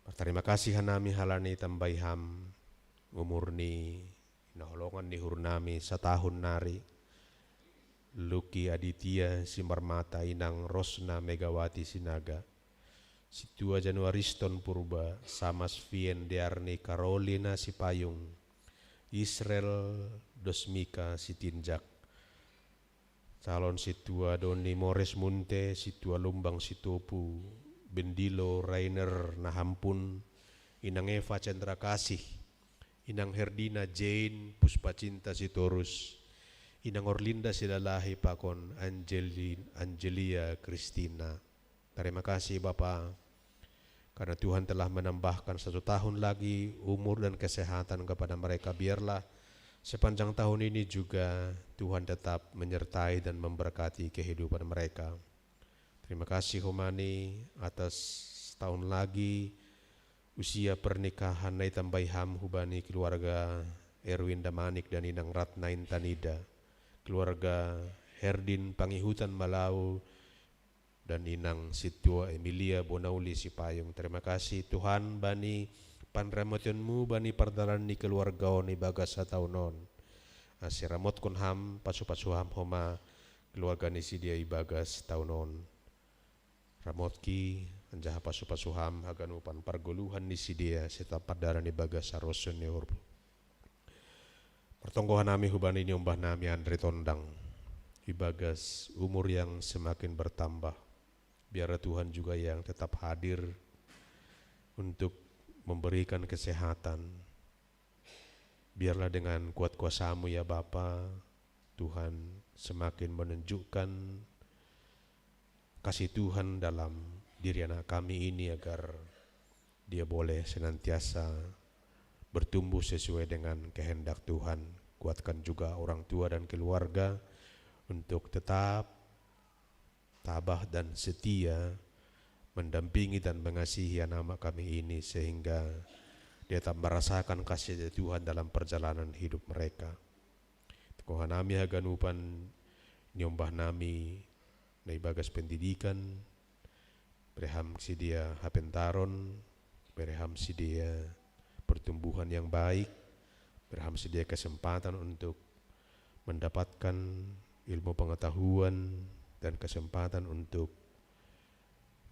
Martarima kasih hanami halani tambai ham umur ni hinaholongan ni uhurnami satahun nari. Luki Aditya Simarmata, inang Rosna Megawati Sinaga, sintua Januariston Purba, Samas Fien Dearni, Karolina Sipayung, Israel Dosmika Sitinjak, calon sintua Doni Mores Munte, sintua Lumbang Sitopu, Bendilo Rainer Nahampun, inang Eva Cendrakasih, inang Herdina Jane Puspacinta Sitorus, inang Orlinda Silalahi pakon Angeli-, Angelia Kristina. Terima kasih Bapa, karena Tuhan telah menambahkan satu tahun lagi umur dan kesehatan kepada mereka. Biarlah sepanjang tahun ini juga Tuhan tetap menyertai dan memberkati kehidupan mereka. Terima kasih Homani atas setahun lagi usia pernikahan na itambai ham hubani keluarga Erwin Damanik dan inang Ratna Intanida, keluarga Herdin Pangihutan Malau, dan inang sintua Emilia Bonauli Sipayung. Terima kasih Tuhan bani panramotionmu bani pardalan ni keluarga on ibagas sataun on. Ase ramotkon ham, pasu-pasu ham homa keluarga ni sidea ibagas taun on. Ramotki anjaha pasu-pasu ham haganupan pargoluhan ni sidea sitap pardalan ibagas saroson ni uhurmu. Martonggo hanami hubani niombah nami Andre Tondang ibagas umur yang semakin bertambah. Biarlah Tuhan juga yang tetap hadir untuk memberikan kesehatan, Biarlah dengan kuat kuasa-Mu, ya Bapa, Tuhan semakin menunjukkan kasih Tuhan dalam diri anak kami ini, agar dia boleh senantiasa bertumbuh sesuai dengan kehendak Tuhan. Kuatkan juga orang tua dan keluarga untuk tetap tabah dan setia mendampingi dan mengasihi anak kami ini, sehingga dia tetap merasakan kasih dari Tuhan dalam perjalanan hidup mereka. Tuhan nami haganupan, niombah nami na ibagas pendidikan, bereham si dia hapentaron, bereham si dia pertumbuhan yang baik, bereham si dia kesempatan untuk mendapatkan ilmu pengetahuan dan kesempatan untuk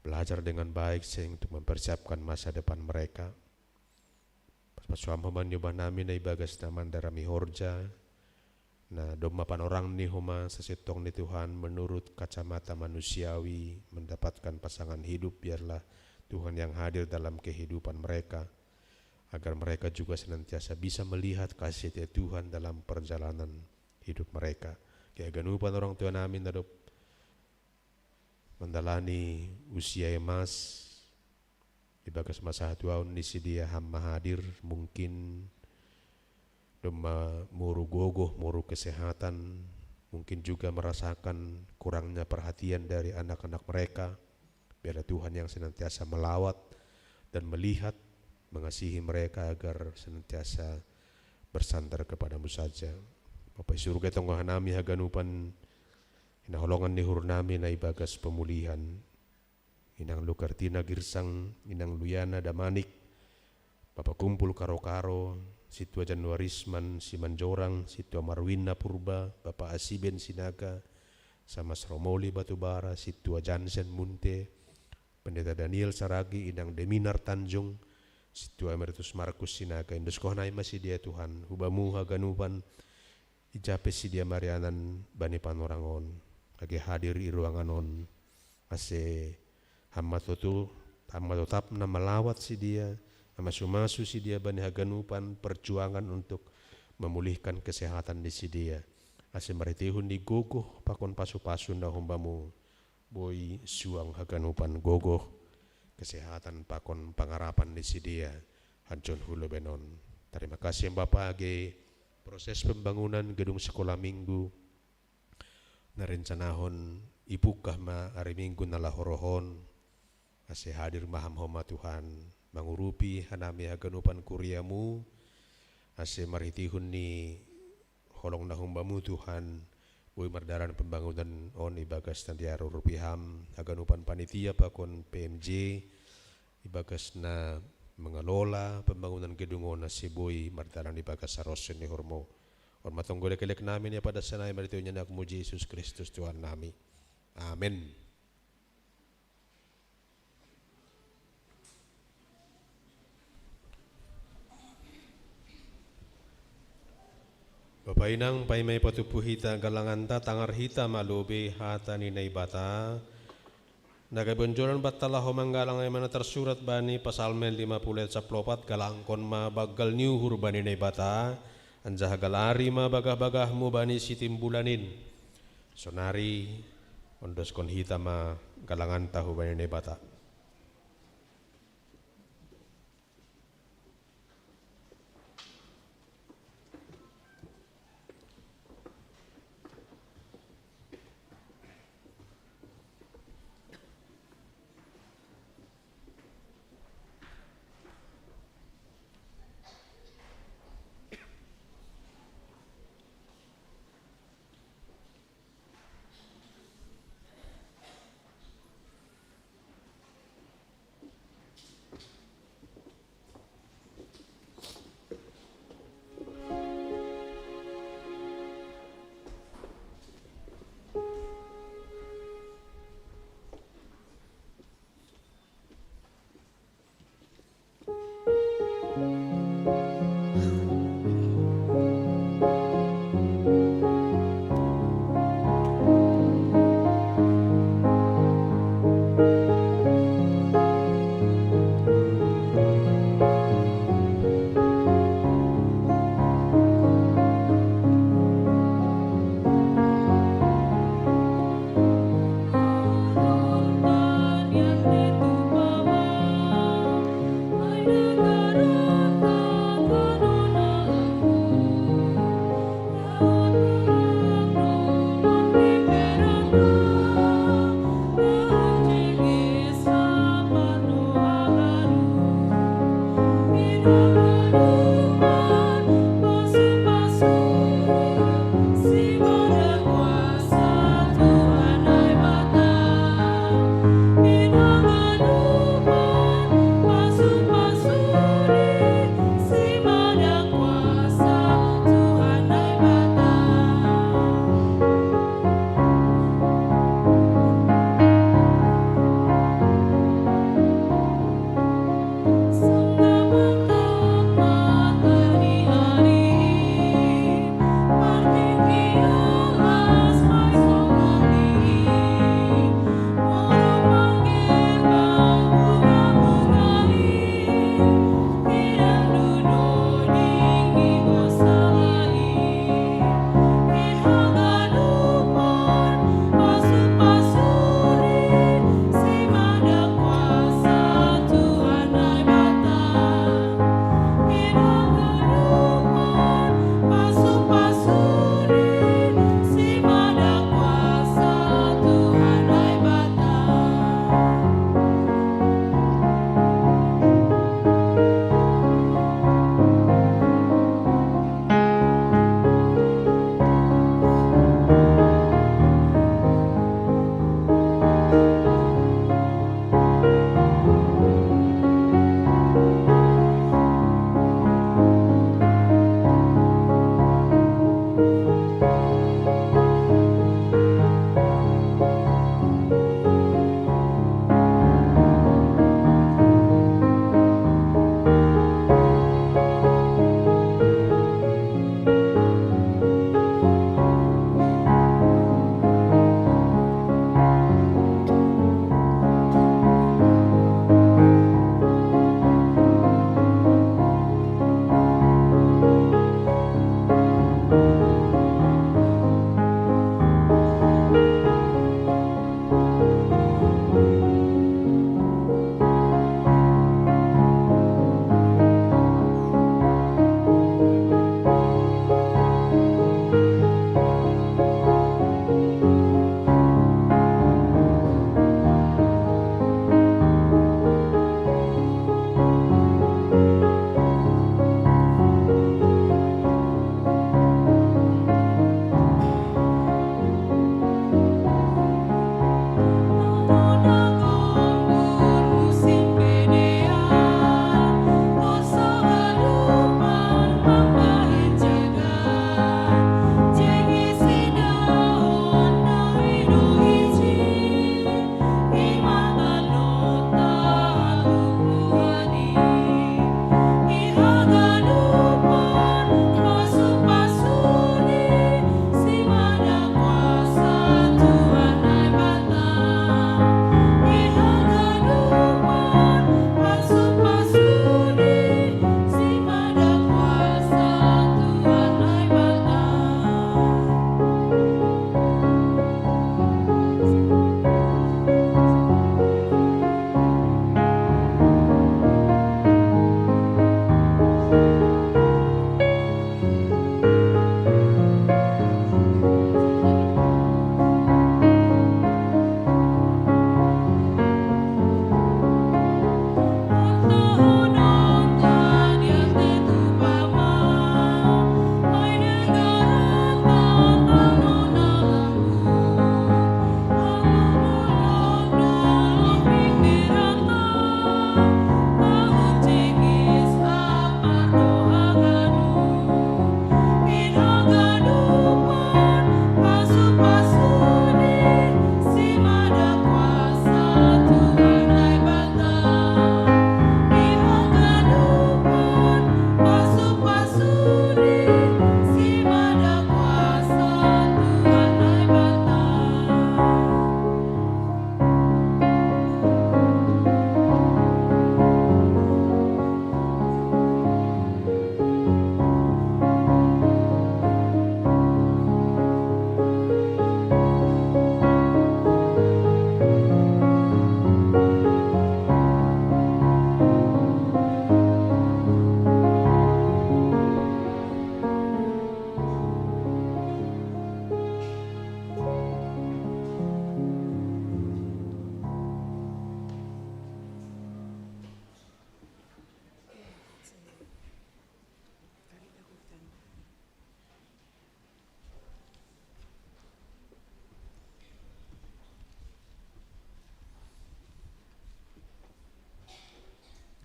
belajar dengan baik, sehingga untuk mempersiapkan masa depan mereka. Pasupasu Ho ma niombah nami na ibagas na mandarami horja, na domma panorang ni Ho ma sasintong ni Tuhan menurut kacamata manusiawi mendapatkan pasangan hidup. Biarlah Tuhan yang hadir dalam kehidupan mereka, agar mereka juga senantiasa bisa melihat kasih setia Tuhan dalam perjalanan hidup mereka. Haganupan orang tua nami na dob mandalani usia emas, ibagas masa hatuaon ni si dia Ham ma hadir, mungkin domma moru gogoh, moru kesehatan, mungkin juga merasakan kurangnya perhatian dari anak-anak mereka. Biarlah Tuhan yang senantiasa melawat dan melihat, mengasihi mereka agar senantiasa bersandar kepada-Mu saja. Bapa i surga, tonggohon nami haganupan hinaholongan ni uhur nami na ibagas pemulihan, inang Lukartina Girsang, inang Luyana Damanik, Bapa Kumpul Karo-karo, Sintua Januarisman Simanjorang, Sintua Marwina Purba, Bapa Asiben Sinaga, Samas Romoli Batubara, Sintua Jansen Munte, Pendeta Daniel Saragi, inang Deminar Tanjung, Sintua Emeritus Markus Sinaga. Indoskon nami ma si dia Tuhan, hubamu haganupan, ija pe si dia marianan bani panorang on, age hadir i ruangan on, ase Ham ma totu, Ham ma totap na malawat si dia, na mamasu-masu si dia bani haganupan perjuangan untuk memulihkan kesehatan ni si dia, ase marhiteihon ni gogoh pakon pasu-pasu na humbamu, boi suang haganupan gogoh, kesehatan pakon pangarapan ni si dia hanjon hu lobei on. Tarima kasih Bapa, age proses pembangunan gedung sekolah minggu na rencanahon ipungkah ma ari Minggu na laho roh on, ase hadir ma Ham Ho ma Tuhan, mangurupi hanami haganupan kuriamu, ase marhiteihon ni holong na humbamu Tuhan, boi mardalan pembangunan on ibagas na diarurupi Ham, haganupan panitia pakon P M J, ibagas na mengelola pembangunan gedung on, ase boi mardalan ibagas harosuhon ni uhurmu. On ma tonggo leklek nami na padas nami marhitei ni AnakMu Jesus Kristus Tuhan nami. Amen. Bapa inang, paima ipatupa hita galanganta, tangar hita ma lobei hata ni Naibata. Na gabe bonjolon banta laho manggalang, ima na tarsurat bani Psalmen lima puluh ayat sapuluh opat, galangkon ma banggal ni uhur bani Naibata, anjaha galari ma bagah-bagahmu bani sitimbul an in. Sonari ondoskon hita ma galanganta hubani Naibata.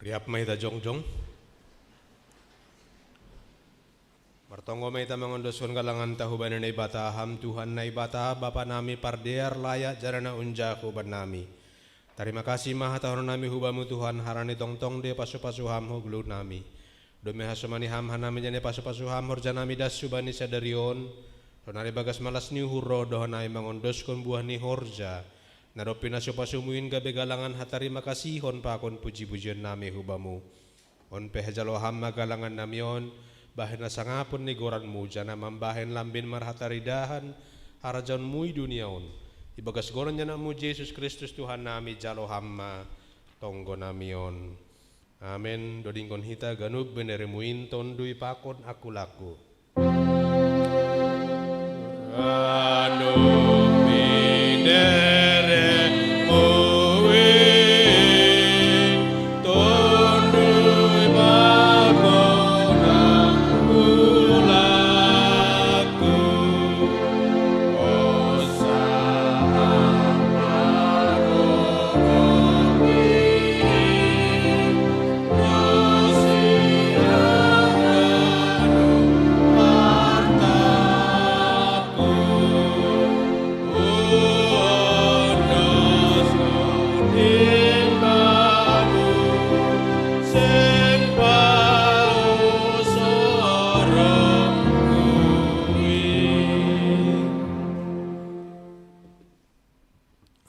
Riap ma hita jongjong. Martonggo ma hita mangondoskon galanganta hubani Naibata, Ham Tuhan Naibata, Bapa nami pardear, layak jala na unjaku bannami. Tarima kasih ma hatahon nami hu Bamu Tuhan, harani tongtong do pasu-pasu Ham hagoluh nami. Dob ai hasomani Ham hanami jala pasu-pasu Ham horja nami das hubani sadari on, sonari bagas malas ni uhur ro do hanami mangondoskon buah ni horja na dob pinasu-pasumu in gabe galangan hatarima kasihon pakon puji-pujion nami hu Bamu. On pe hajalo Ham ma galangan nami on, bahen hasangapon ni goranMu, jala mambahen lambin marhataridahan harajaonMu i dunia on. Ibagas goran ni AnakMu Jesus Kristus Tuhan nami, jalo Ham ma tonggo nami on. Amen. Dodingkon hita ganup benereMu in, Tonduy pakon angkulangku. Ganup benereMu in, Tonduy pakon angkulangku.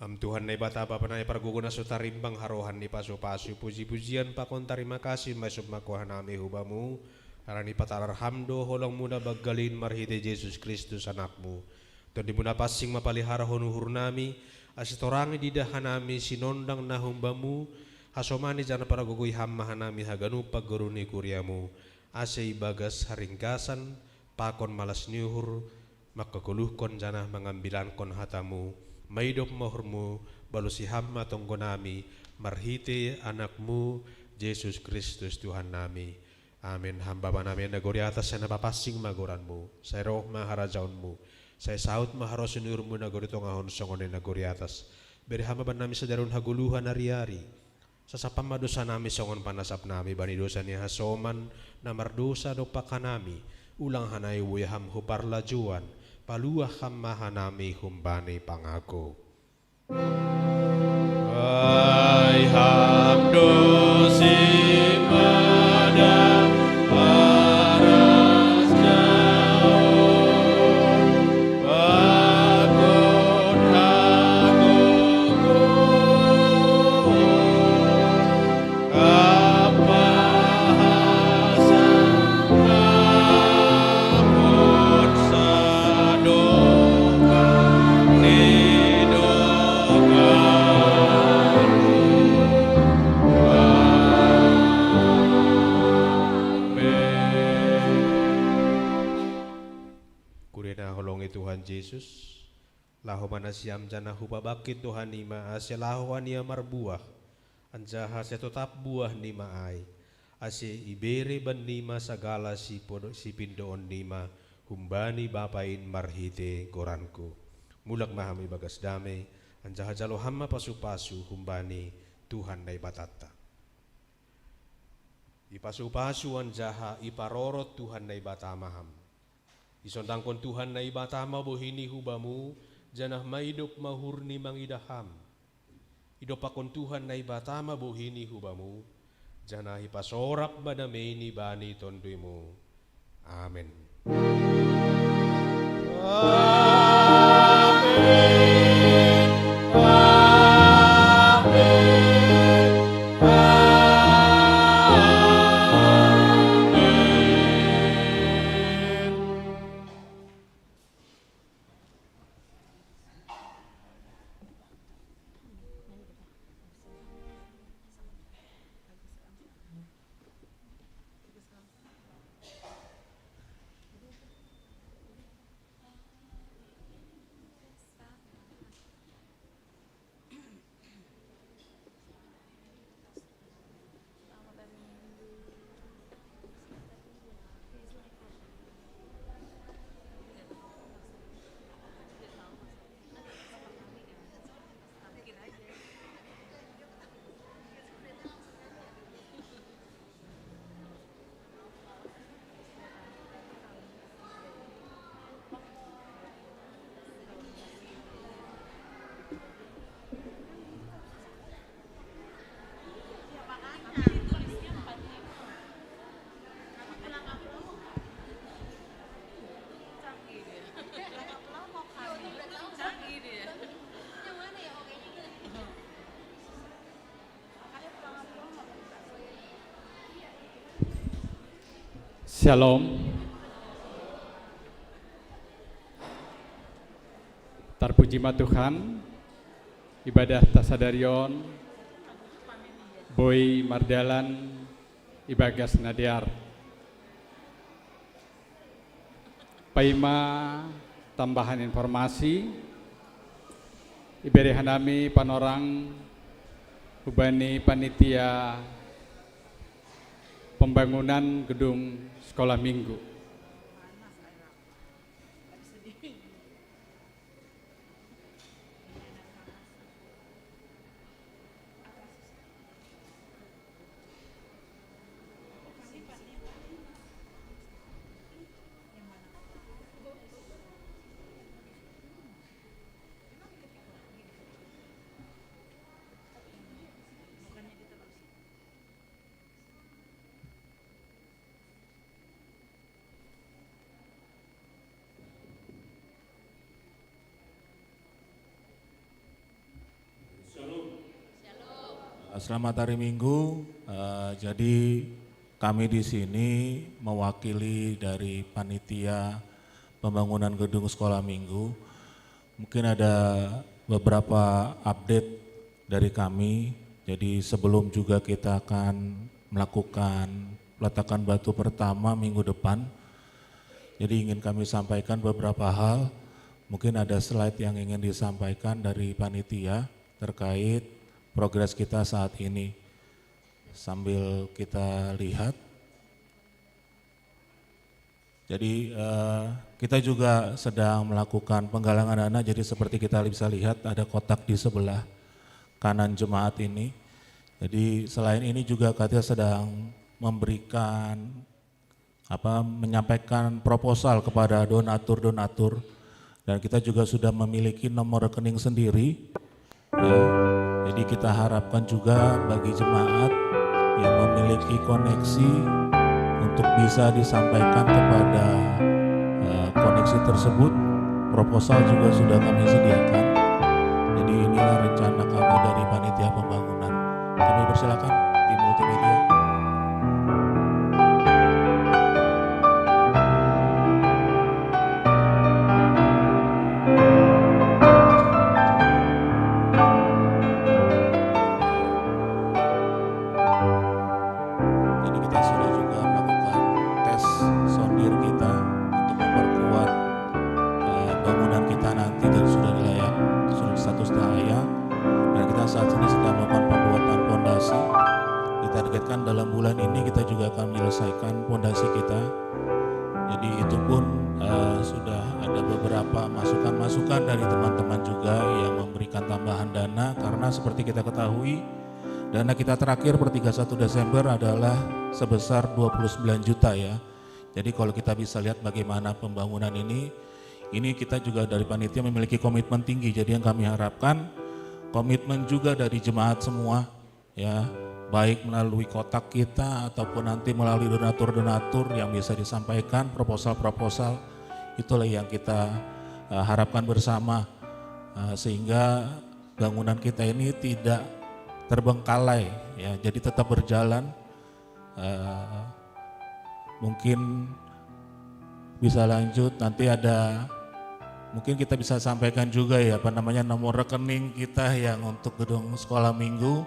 Ham Tuhan Naibata, Bapa nami pargogo na so tarimbang harohan ni pasu-pasu, puji-pujian pakon tarima kasih ma isop mangko hanami hu Bamu, harani patalar Ham do holongMu na banggal in marhite Jesus Kristus AnakMu. TondiMu na pansing ma paliharahon uhur nami, ase torang ididah hanami sinondang na humbaMu, hasomani jala pargogoi Ham ma hanami haganup parguru ni kuriaMu, ase ibagas haringgasan pakon malas ni uhur, manghagoluhkon jala mangambilankon hataMu, maidop ma uhurMu, balosi Ham ma tonggo nami, marhite AnakMu, Jesus Kristus Tuhan nami. Amen. Ham Bapa nami na nagori atas, sai na papansing ma goranMu, sai roh ma harajaonMu, sai saut ma haroro ni uhurMu na nagori tongah on songon na nagori atas. Bere Ham ma bannami sadari on hagoluhan ari-ari. Sasap Ham ma dosa nami songon panasap nami bani dosa ni hasoman na mardosa dompak hanami. Ulang hanami boi Ham hu parlajouan, paluah Ham ma hanami humbani pangago. Ai Ham do simada paras jaoh, pakon hagogoon, ampa hasangapon sadongan ni donganMu. Amen. Kuria na holongi Tuhan Jesus, laho ma nasiam jala hupabangkit do hanima, ase laho hanima marbuah, anjaha sai totap buahnima ai, ase ibere bannima sagala sipodo-, sipindoonnima humbani Bapa in marhite goranku. Mulak ma hamu ibagas dame, anjaha jalo Ham ma pasu-pasu humbani Tuhan Naibatanta. Ipasu-pasu anjaha iparorot Tuhan Naibata ma ham. Isondangkon Tuhan Naibata ma bohini hu bamu, janah maidop ma uhurni mangidah ham. Idompakkon Tuhan Naibata ma bohini hu bamu, janah ipasorap ma dameini bani tonduymu. Amen. Amen. Amen. Amen. Shalom. Tarpuji ma Tuhan, ibadah tasadarion, boi mardalan ibagas na dear. Paima tambahan informasi, ibere hanami panorang hubani panitia pembangunan gedung sekolah minggu. Selamat hari Minggu. Eh, jadi kami di sini mewakili dari panitia pembangunan gedung sekolah minggu. Mungkin ada beberapa update dari kami. Jadi sebelum juga kita akan melakukan peletakan batu pertama minggu depan, jadi ingin kami sampaikan beberapa hal. Mungkin ada slide yang ingin disampaikan dari panitia terkait progres kita saat ini. Sambil kita lihat. Jadi, eh, kita juga sedang melakukan penggalangan dana. Jadi seperti kita bisa lihat, ada kotak di sebelah kanan jemaat ini. Jadi selain ini juga kita sedang memberikan, apa, menyampaikan proposal kepada donatur-donatur, dan kita juga sudah memiliki nomor rekening sendiri. Ya, jadi kita harapkan juga bagi jemaat yang memiliki koneksi untuk bisa disampaikan kepada, eh, koneksi tersebut. Proposal juga sudah kami sediakan. Jadi inilah rencana kami dari panitia pembangunan. Kami persilakan tim multimedia. Jadi kita sudah juga melakukan tes sondir kita untuk memperkuat, eh, bangunan kita nanti, dan sudah dilayak, sudah status layak. Dan kita saat ini sedang melakukan pembuatan pondasi. Ditargetkan dalam bulan ini kita juga akan menyelesaikan pondasi kita. Jadi itu pun, eh, sudah ada beberapa masukan-masukan dari teman-teman juga yang memberikan tambahan dana, karena seperti kita ketahui, dana kita terakhir per tiga puluh satu Desember adalah sebesar dua puluh sembilan juta, ya. Jadi kalau kita bisa lihat bagaimana pembangunan ini, ini kita juga dari panitia memiliki komitmen tinggi. Jadi yang kami harapkan, komitmen juga dari jemaat semua, ya, baik melalui kotak kita ataupun nanti melalui donatur-donatur yang bisa disampaikan, proposal-proposal, itulah yang kita, eh, harapkan bersama, eh, sehingga bangunan kita ini tidak terbengkalai, ya, jadi tetap berjalan. Eh, mungkin bisa lanjut, nanti ada, mungkin kita bisa sampaikan juga, ya, apa namanya, nomor rekening kita yang untuk gedung sekolah minggu,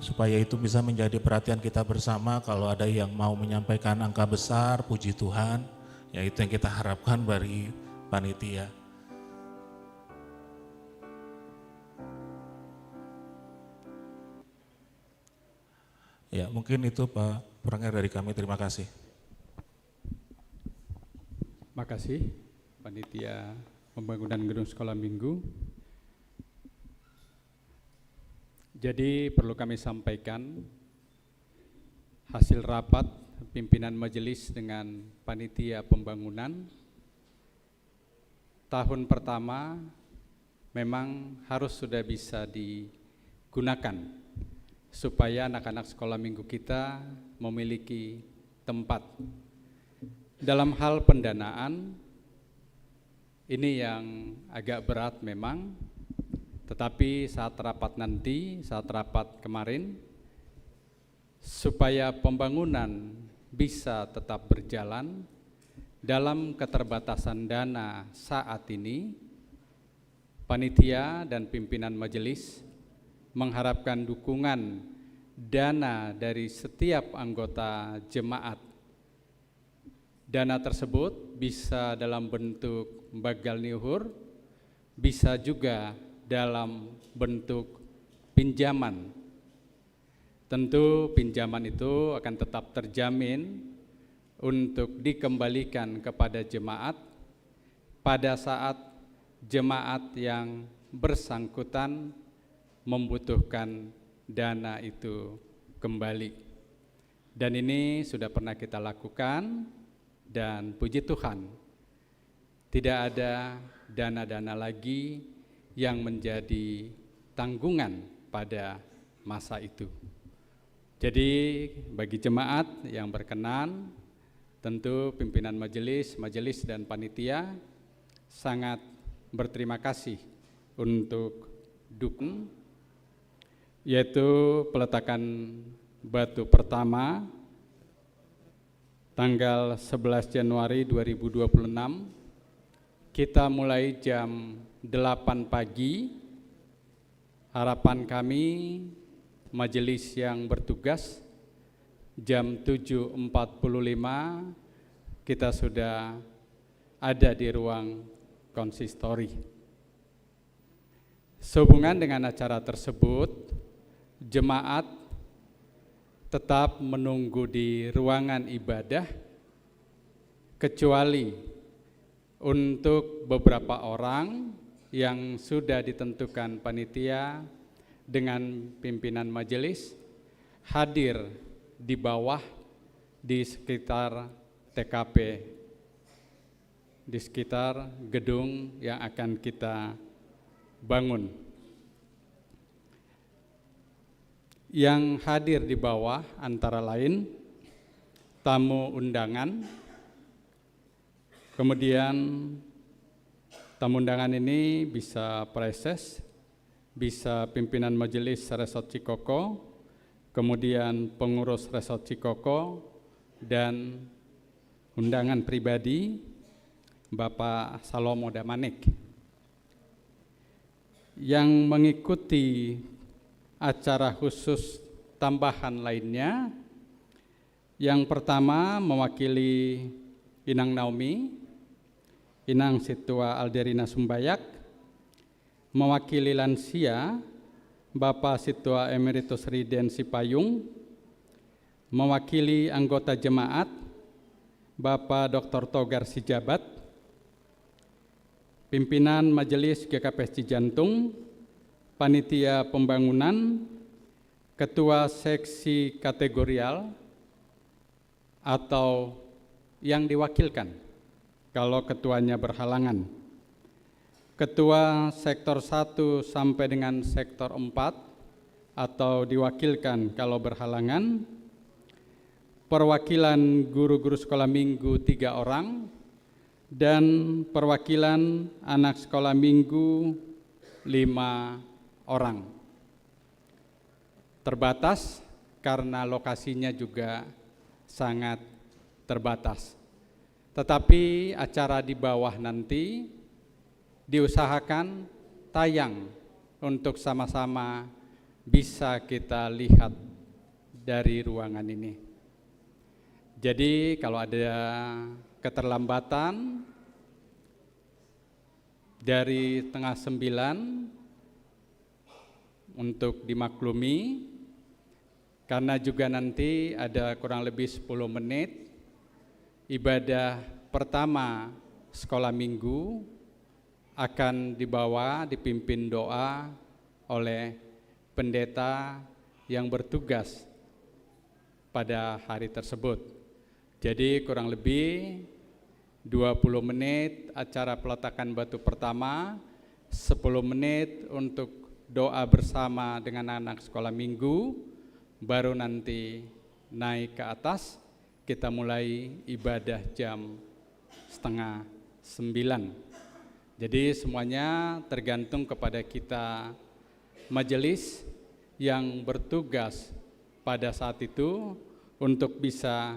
supaya itu bisa menjadi perhatian kita bersama. Kalau ada yang mau menyampaikan angka besar, puji Tuhan, ya, itu yang kita harapkan dari panitia. Ya, mungkin itu, Pak Pranger, dari kami. Terima kasih. Makasih, panitia pembangunan gedung sekolah minggu. Jadi perlu kami sampaikan, hasil rapat pimpinan majelis dengan panitia pembangunan tahun pertama memang harus sudah bisa digunakan supaya anak-anak sekolah minggu kita memiliki tempat. Dalam hal pendanaan, ini yang agak berat memang, tetapi saat rapat nanti, saat rapat kemarin, supaya pembangunan bisa tetap berjalan dalam keterbatasan dana saat ini, panitia dan pimpinan majelis mengharapkan dukungan dana dari setiap anggota jemaat. Dana tersebut bisa dalam bentuk bagal niuhur, bisa juga dalam bentuk pinjaman. Tentu pinjaman itu akan tetap terjamin untuk dikembalikan kepada jemaat pada saat jemaat yang bersangkutan membutuhkan dana itu kembali. Dan ini sudah pernah kita lakukan, dan puji Tuhan, tidak ada dana-dana lagi yang menjadi tanggungan pada masa itu. Jadi, bagi jemaat yang berkenan, tentu pimpinan majelis, majelis dan panitia sangat berterima kasih untuk dukungan, yaitu peletakan batu pertama tanggal sebelas Januari dua ribu dua puluh enam. Kita mulai jam delapan pagi. Harapan kami, majelis yang bertugas, jam tujuh empat puluh lima kita sudah ada di ruang konsistori. Sehubungan dengan acara tersebut, jemaat tetap menunggu di ruangan ibadah, kecuali untuk beberapa orang yang sudah ditentukan panitia dengan pimpinan majelis hadir di bawah, di sekitar T K P, di sekitar gedung yang akan kita bangun. Yang hadir di bawah antara lain tamu undangan, kemudian tamu undangan ini bisa praeses, bisa pimpinan majelis Resort Cikoko, kemudian pengurus Resort Cikoko, dan undangan pribadi Bapak Salomo Damanik. Yang mengikuti acara khusus tambahan lainnya, yang pertama mewakili Inang Naomi, Inang Situa Alderina Sumbayak, mewakili lansia Bapak Situa Emeritus Riden Sipayung, mewakili anggota jemaat Bapak Doktor Togar Sijabat, pimpinan Majelis G K P S Cijantung, panitia pembangunan, ketua seksi kategorial, atau yang diwakilkan kalau ketuanya berhalangan. Ketua sektor satu sampai dengan sektor empat atau diwakilkan kalau berhalangan. Perwakilan guru-guru sekolah minggu tiga orang, dan perwakilan anak sekolah minggu lima orang. Terbatas karena lokasinya juga sangat terbatas. Tetapi acara di bawah nanti diusahakan tayang untuk sama-sama bisa kita lihat dari ruangan ini. Jadi, kalau ada keterlambatan dari setengah sembilan, untuk dimaklumi, karena juga nanti ada kurang lebih sepuluh menit ibadah pertama sekolah minggu akan dibawa, dipimpin doa oleh pendeta yang bertugas pada hari tersebut. Jadi, kurang lebih dua puluh menit acara peletakan batu pertama, sepuluh menit untuk doa bersama dengan anak sekolah minggu, baru nanti naik ke atas, kita mulai ibadah jam setengah sembilan. Jadi, semuanya tergantung kepada kita majelis yang bertugas pada saat itu untuk bisa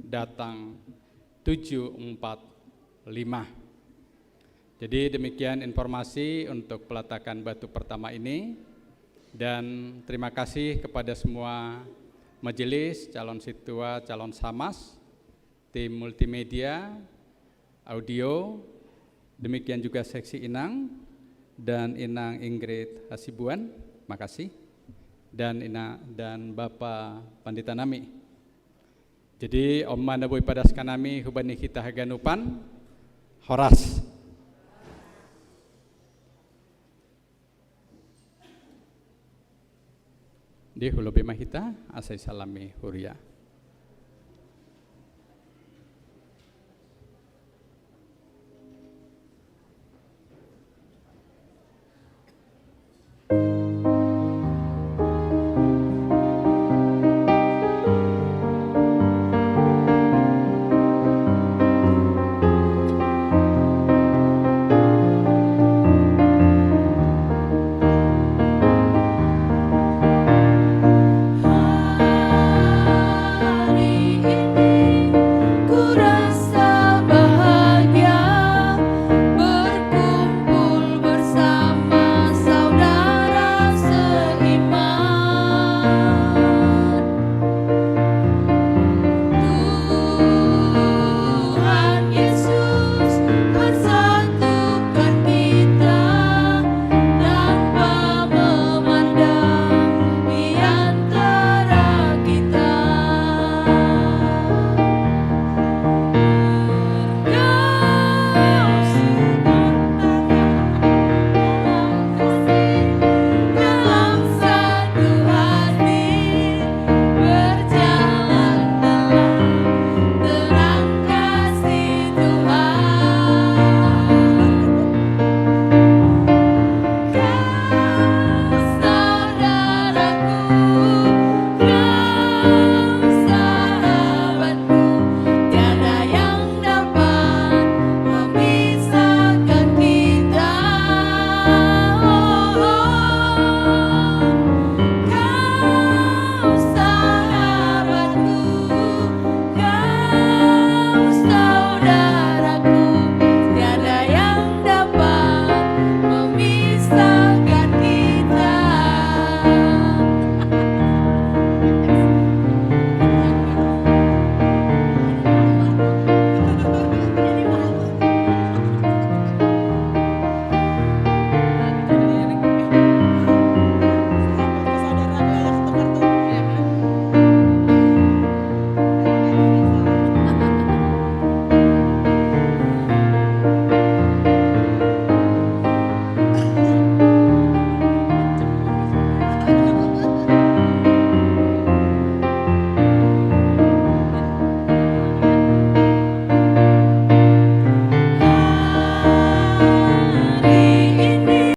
datang tujuh empat lima. Jadi demikian informasi untuk peletakan batu pertama ini, dan terima kasih kepada semua majelis, calon situa, calon samas, tim multimedia, audio, demikian juga seksi Inang dan Inang Ingrid Hasibuan, makasih, dan Ina dan Bapak Pandita Nami. Jadi, Om Mana Bui Padas Kanami, hubani kita haganupan, horas. Di hulu bima kita, asai salami huria.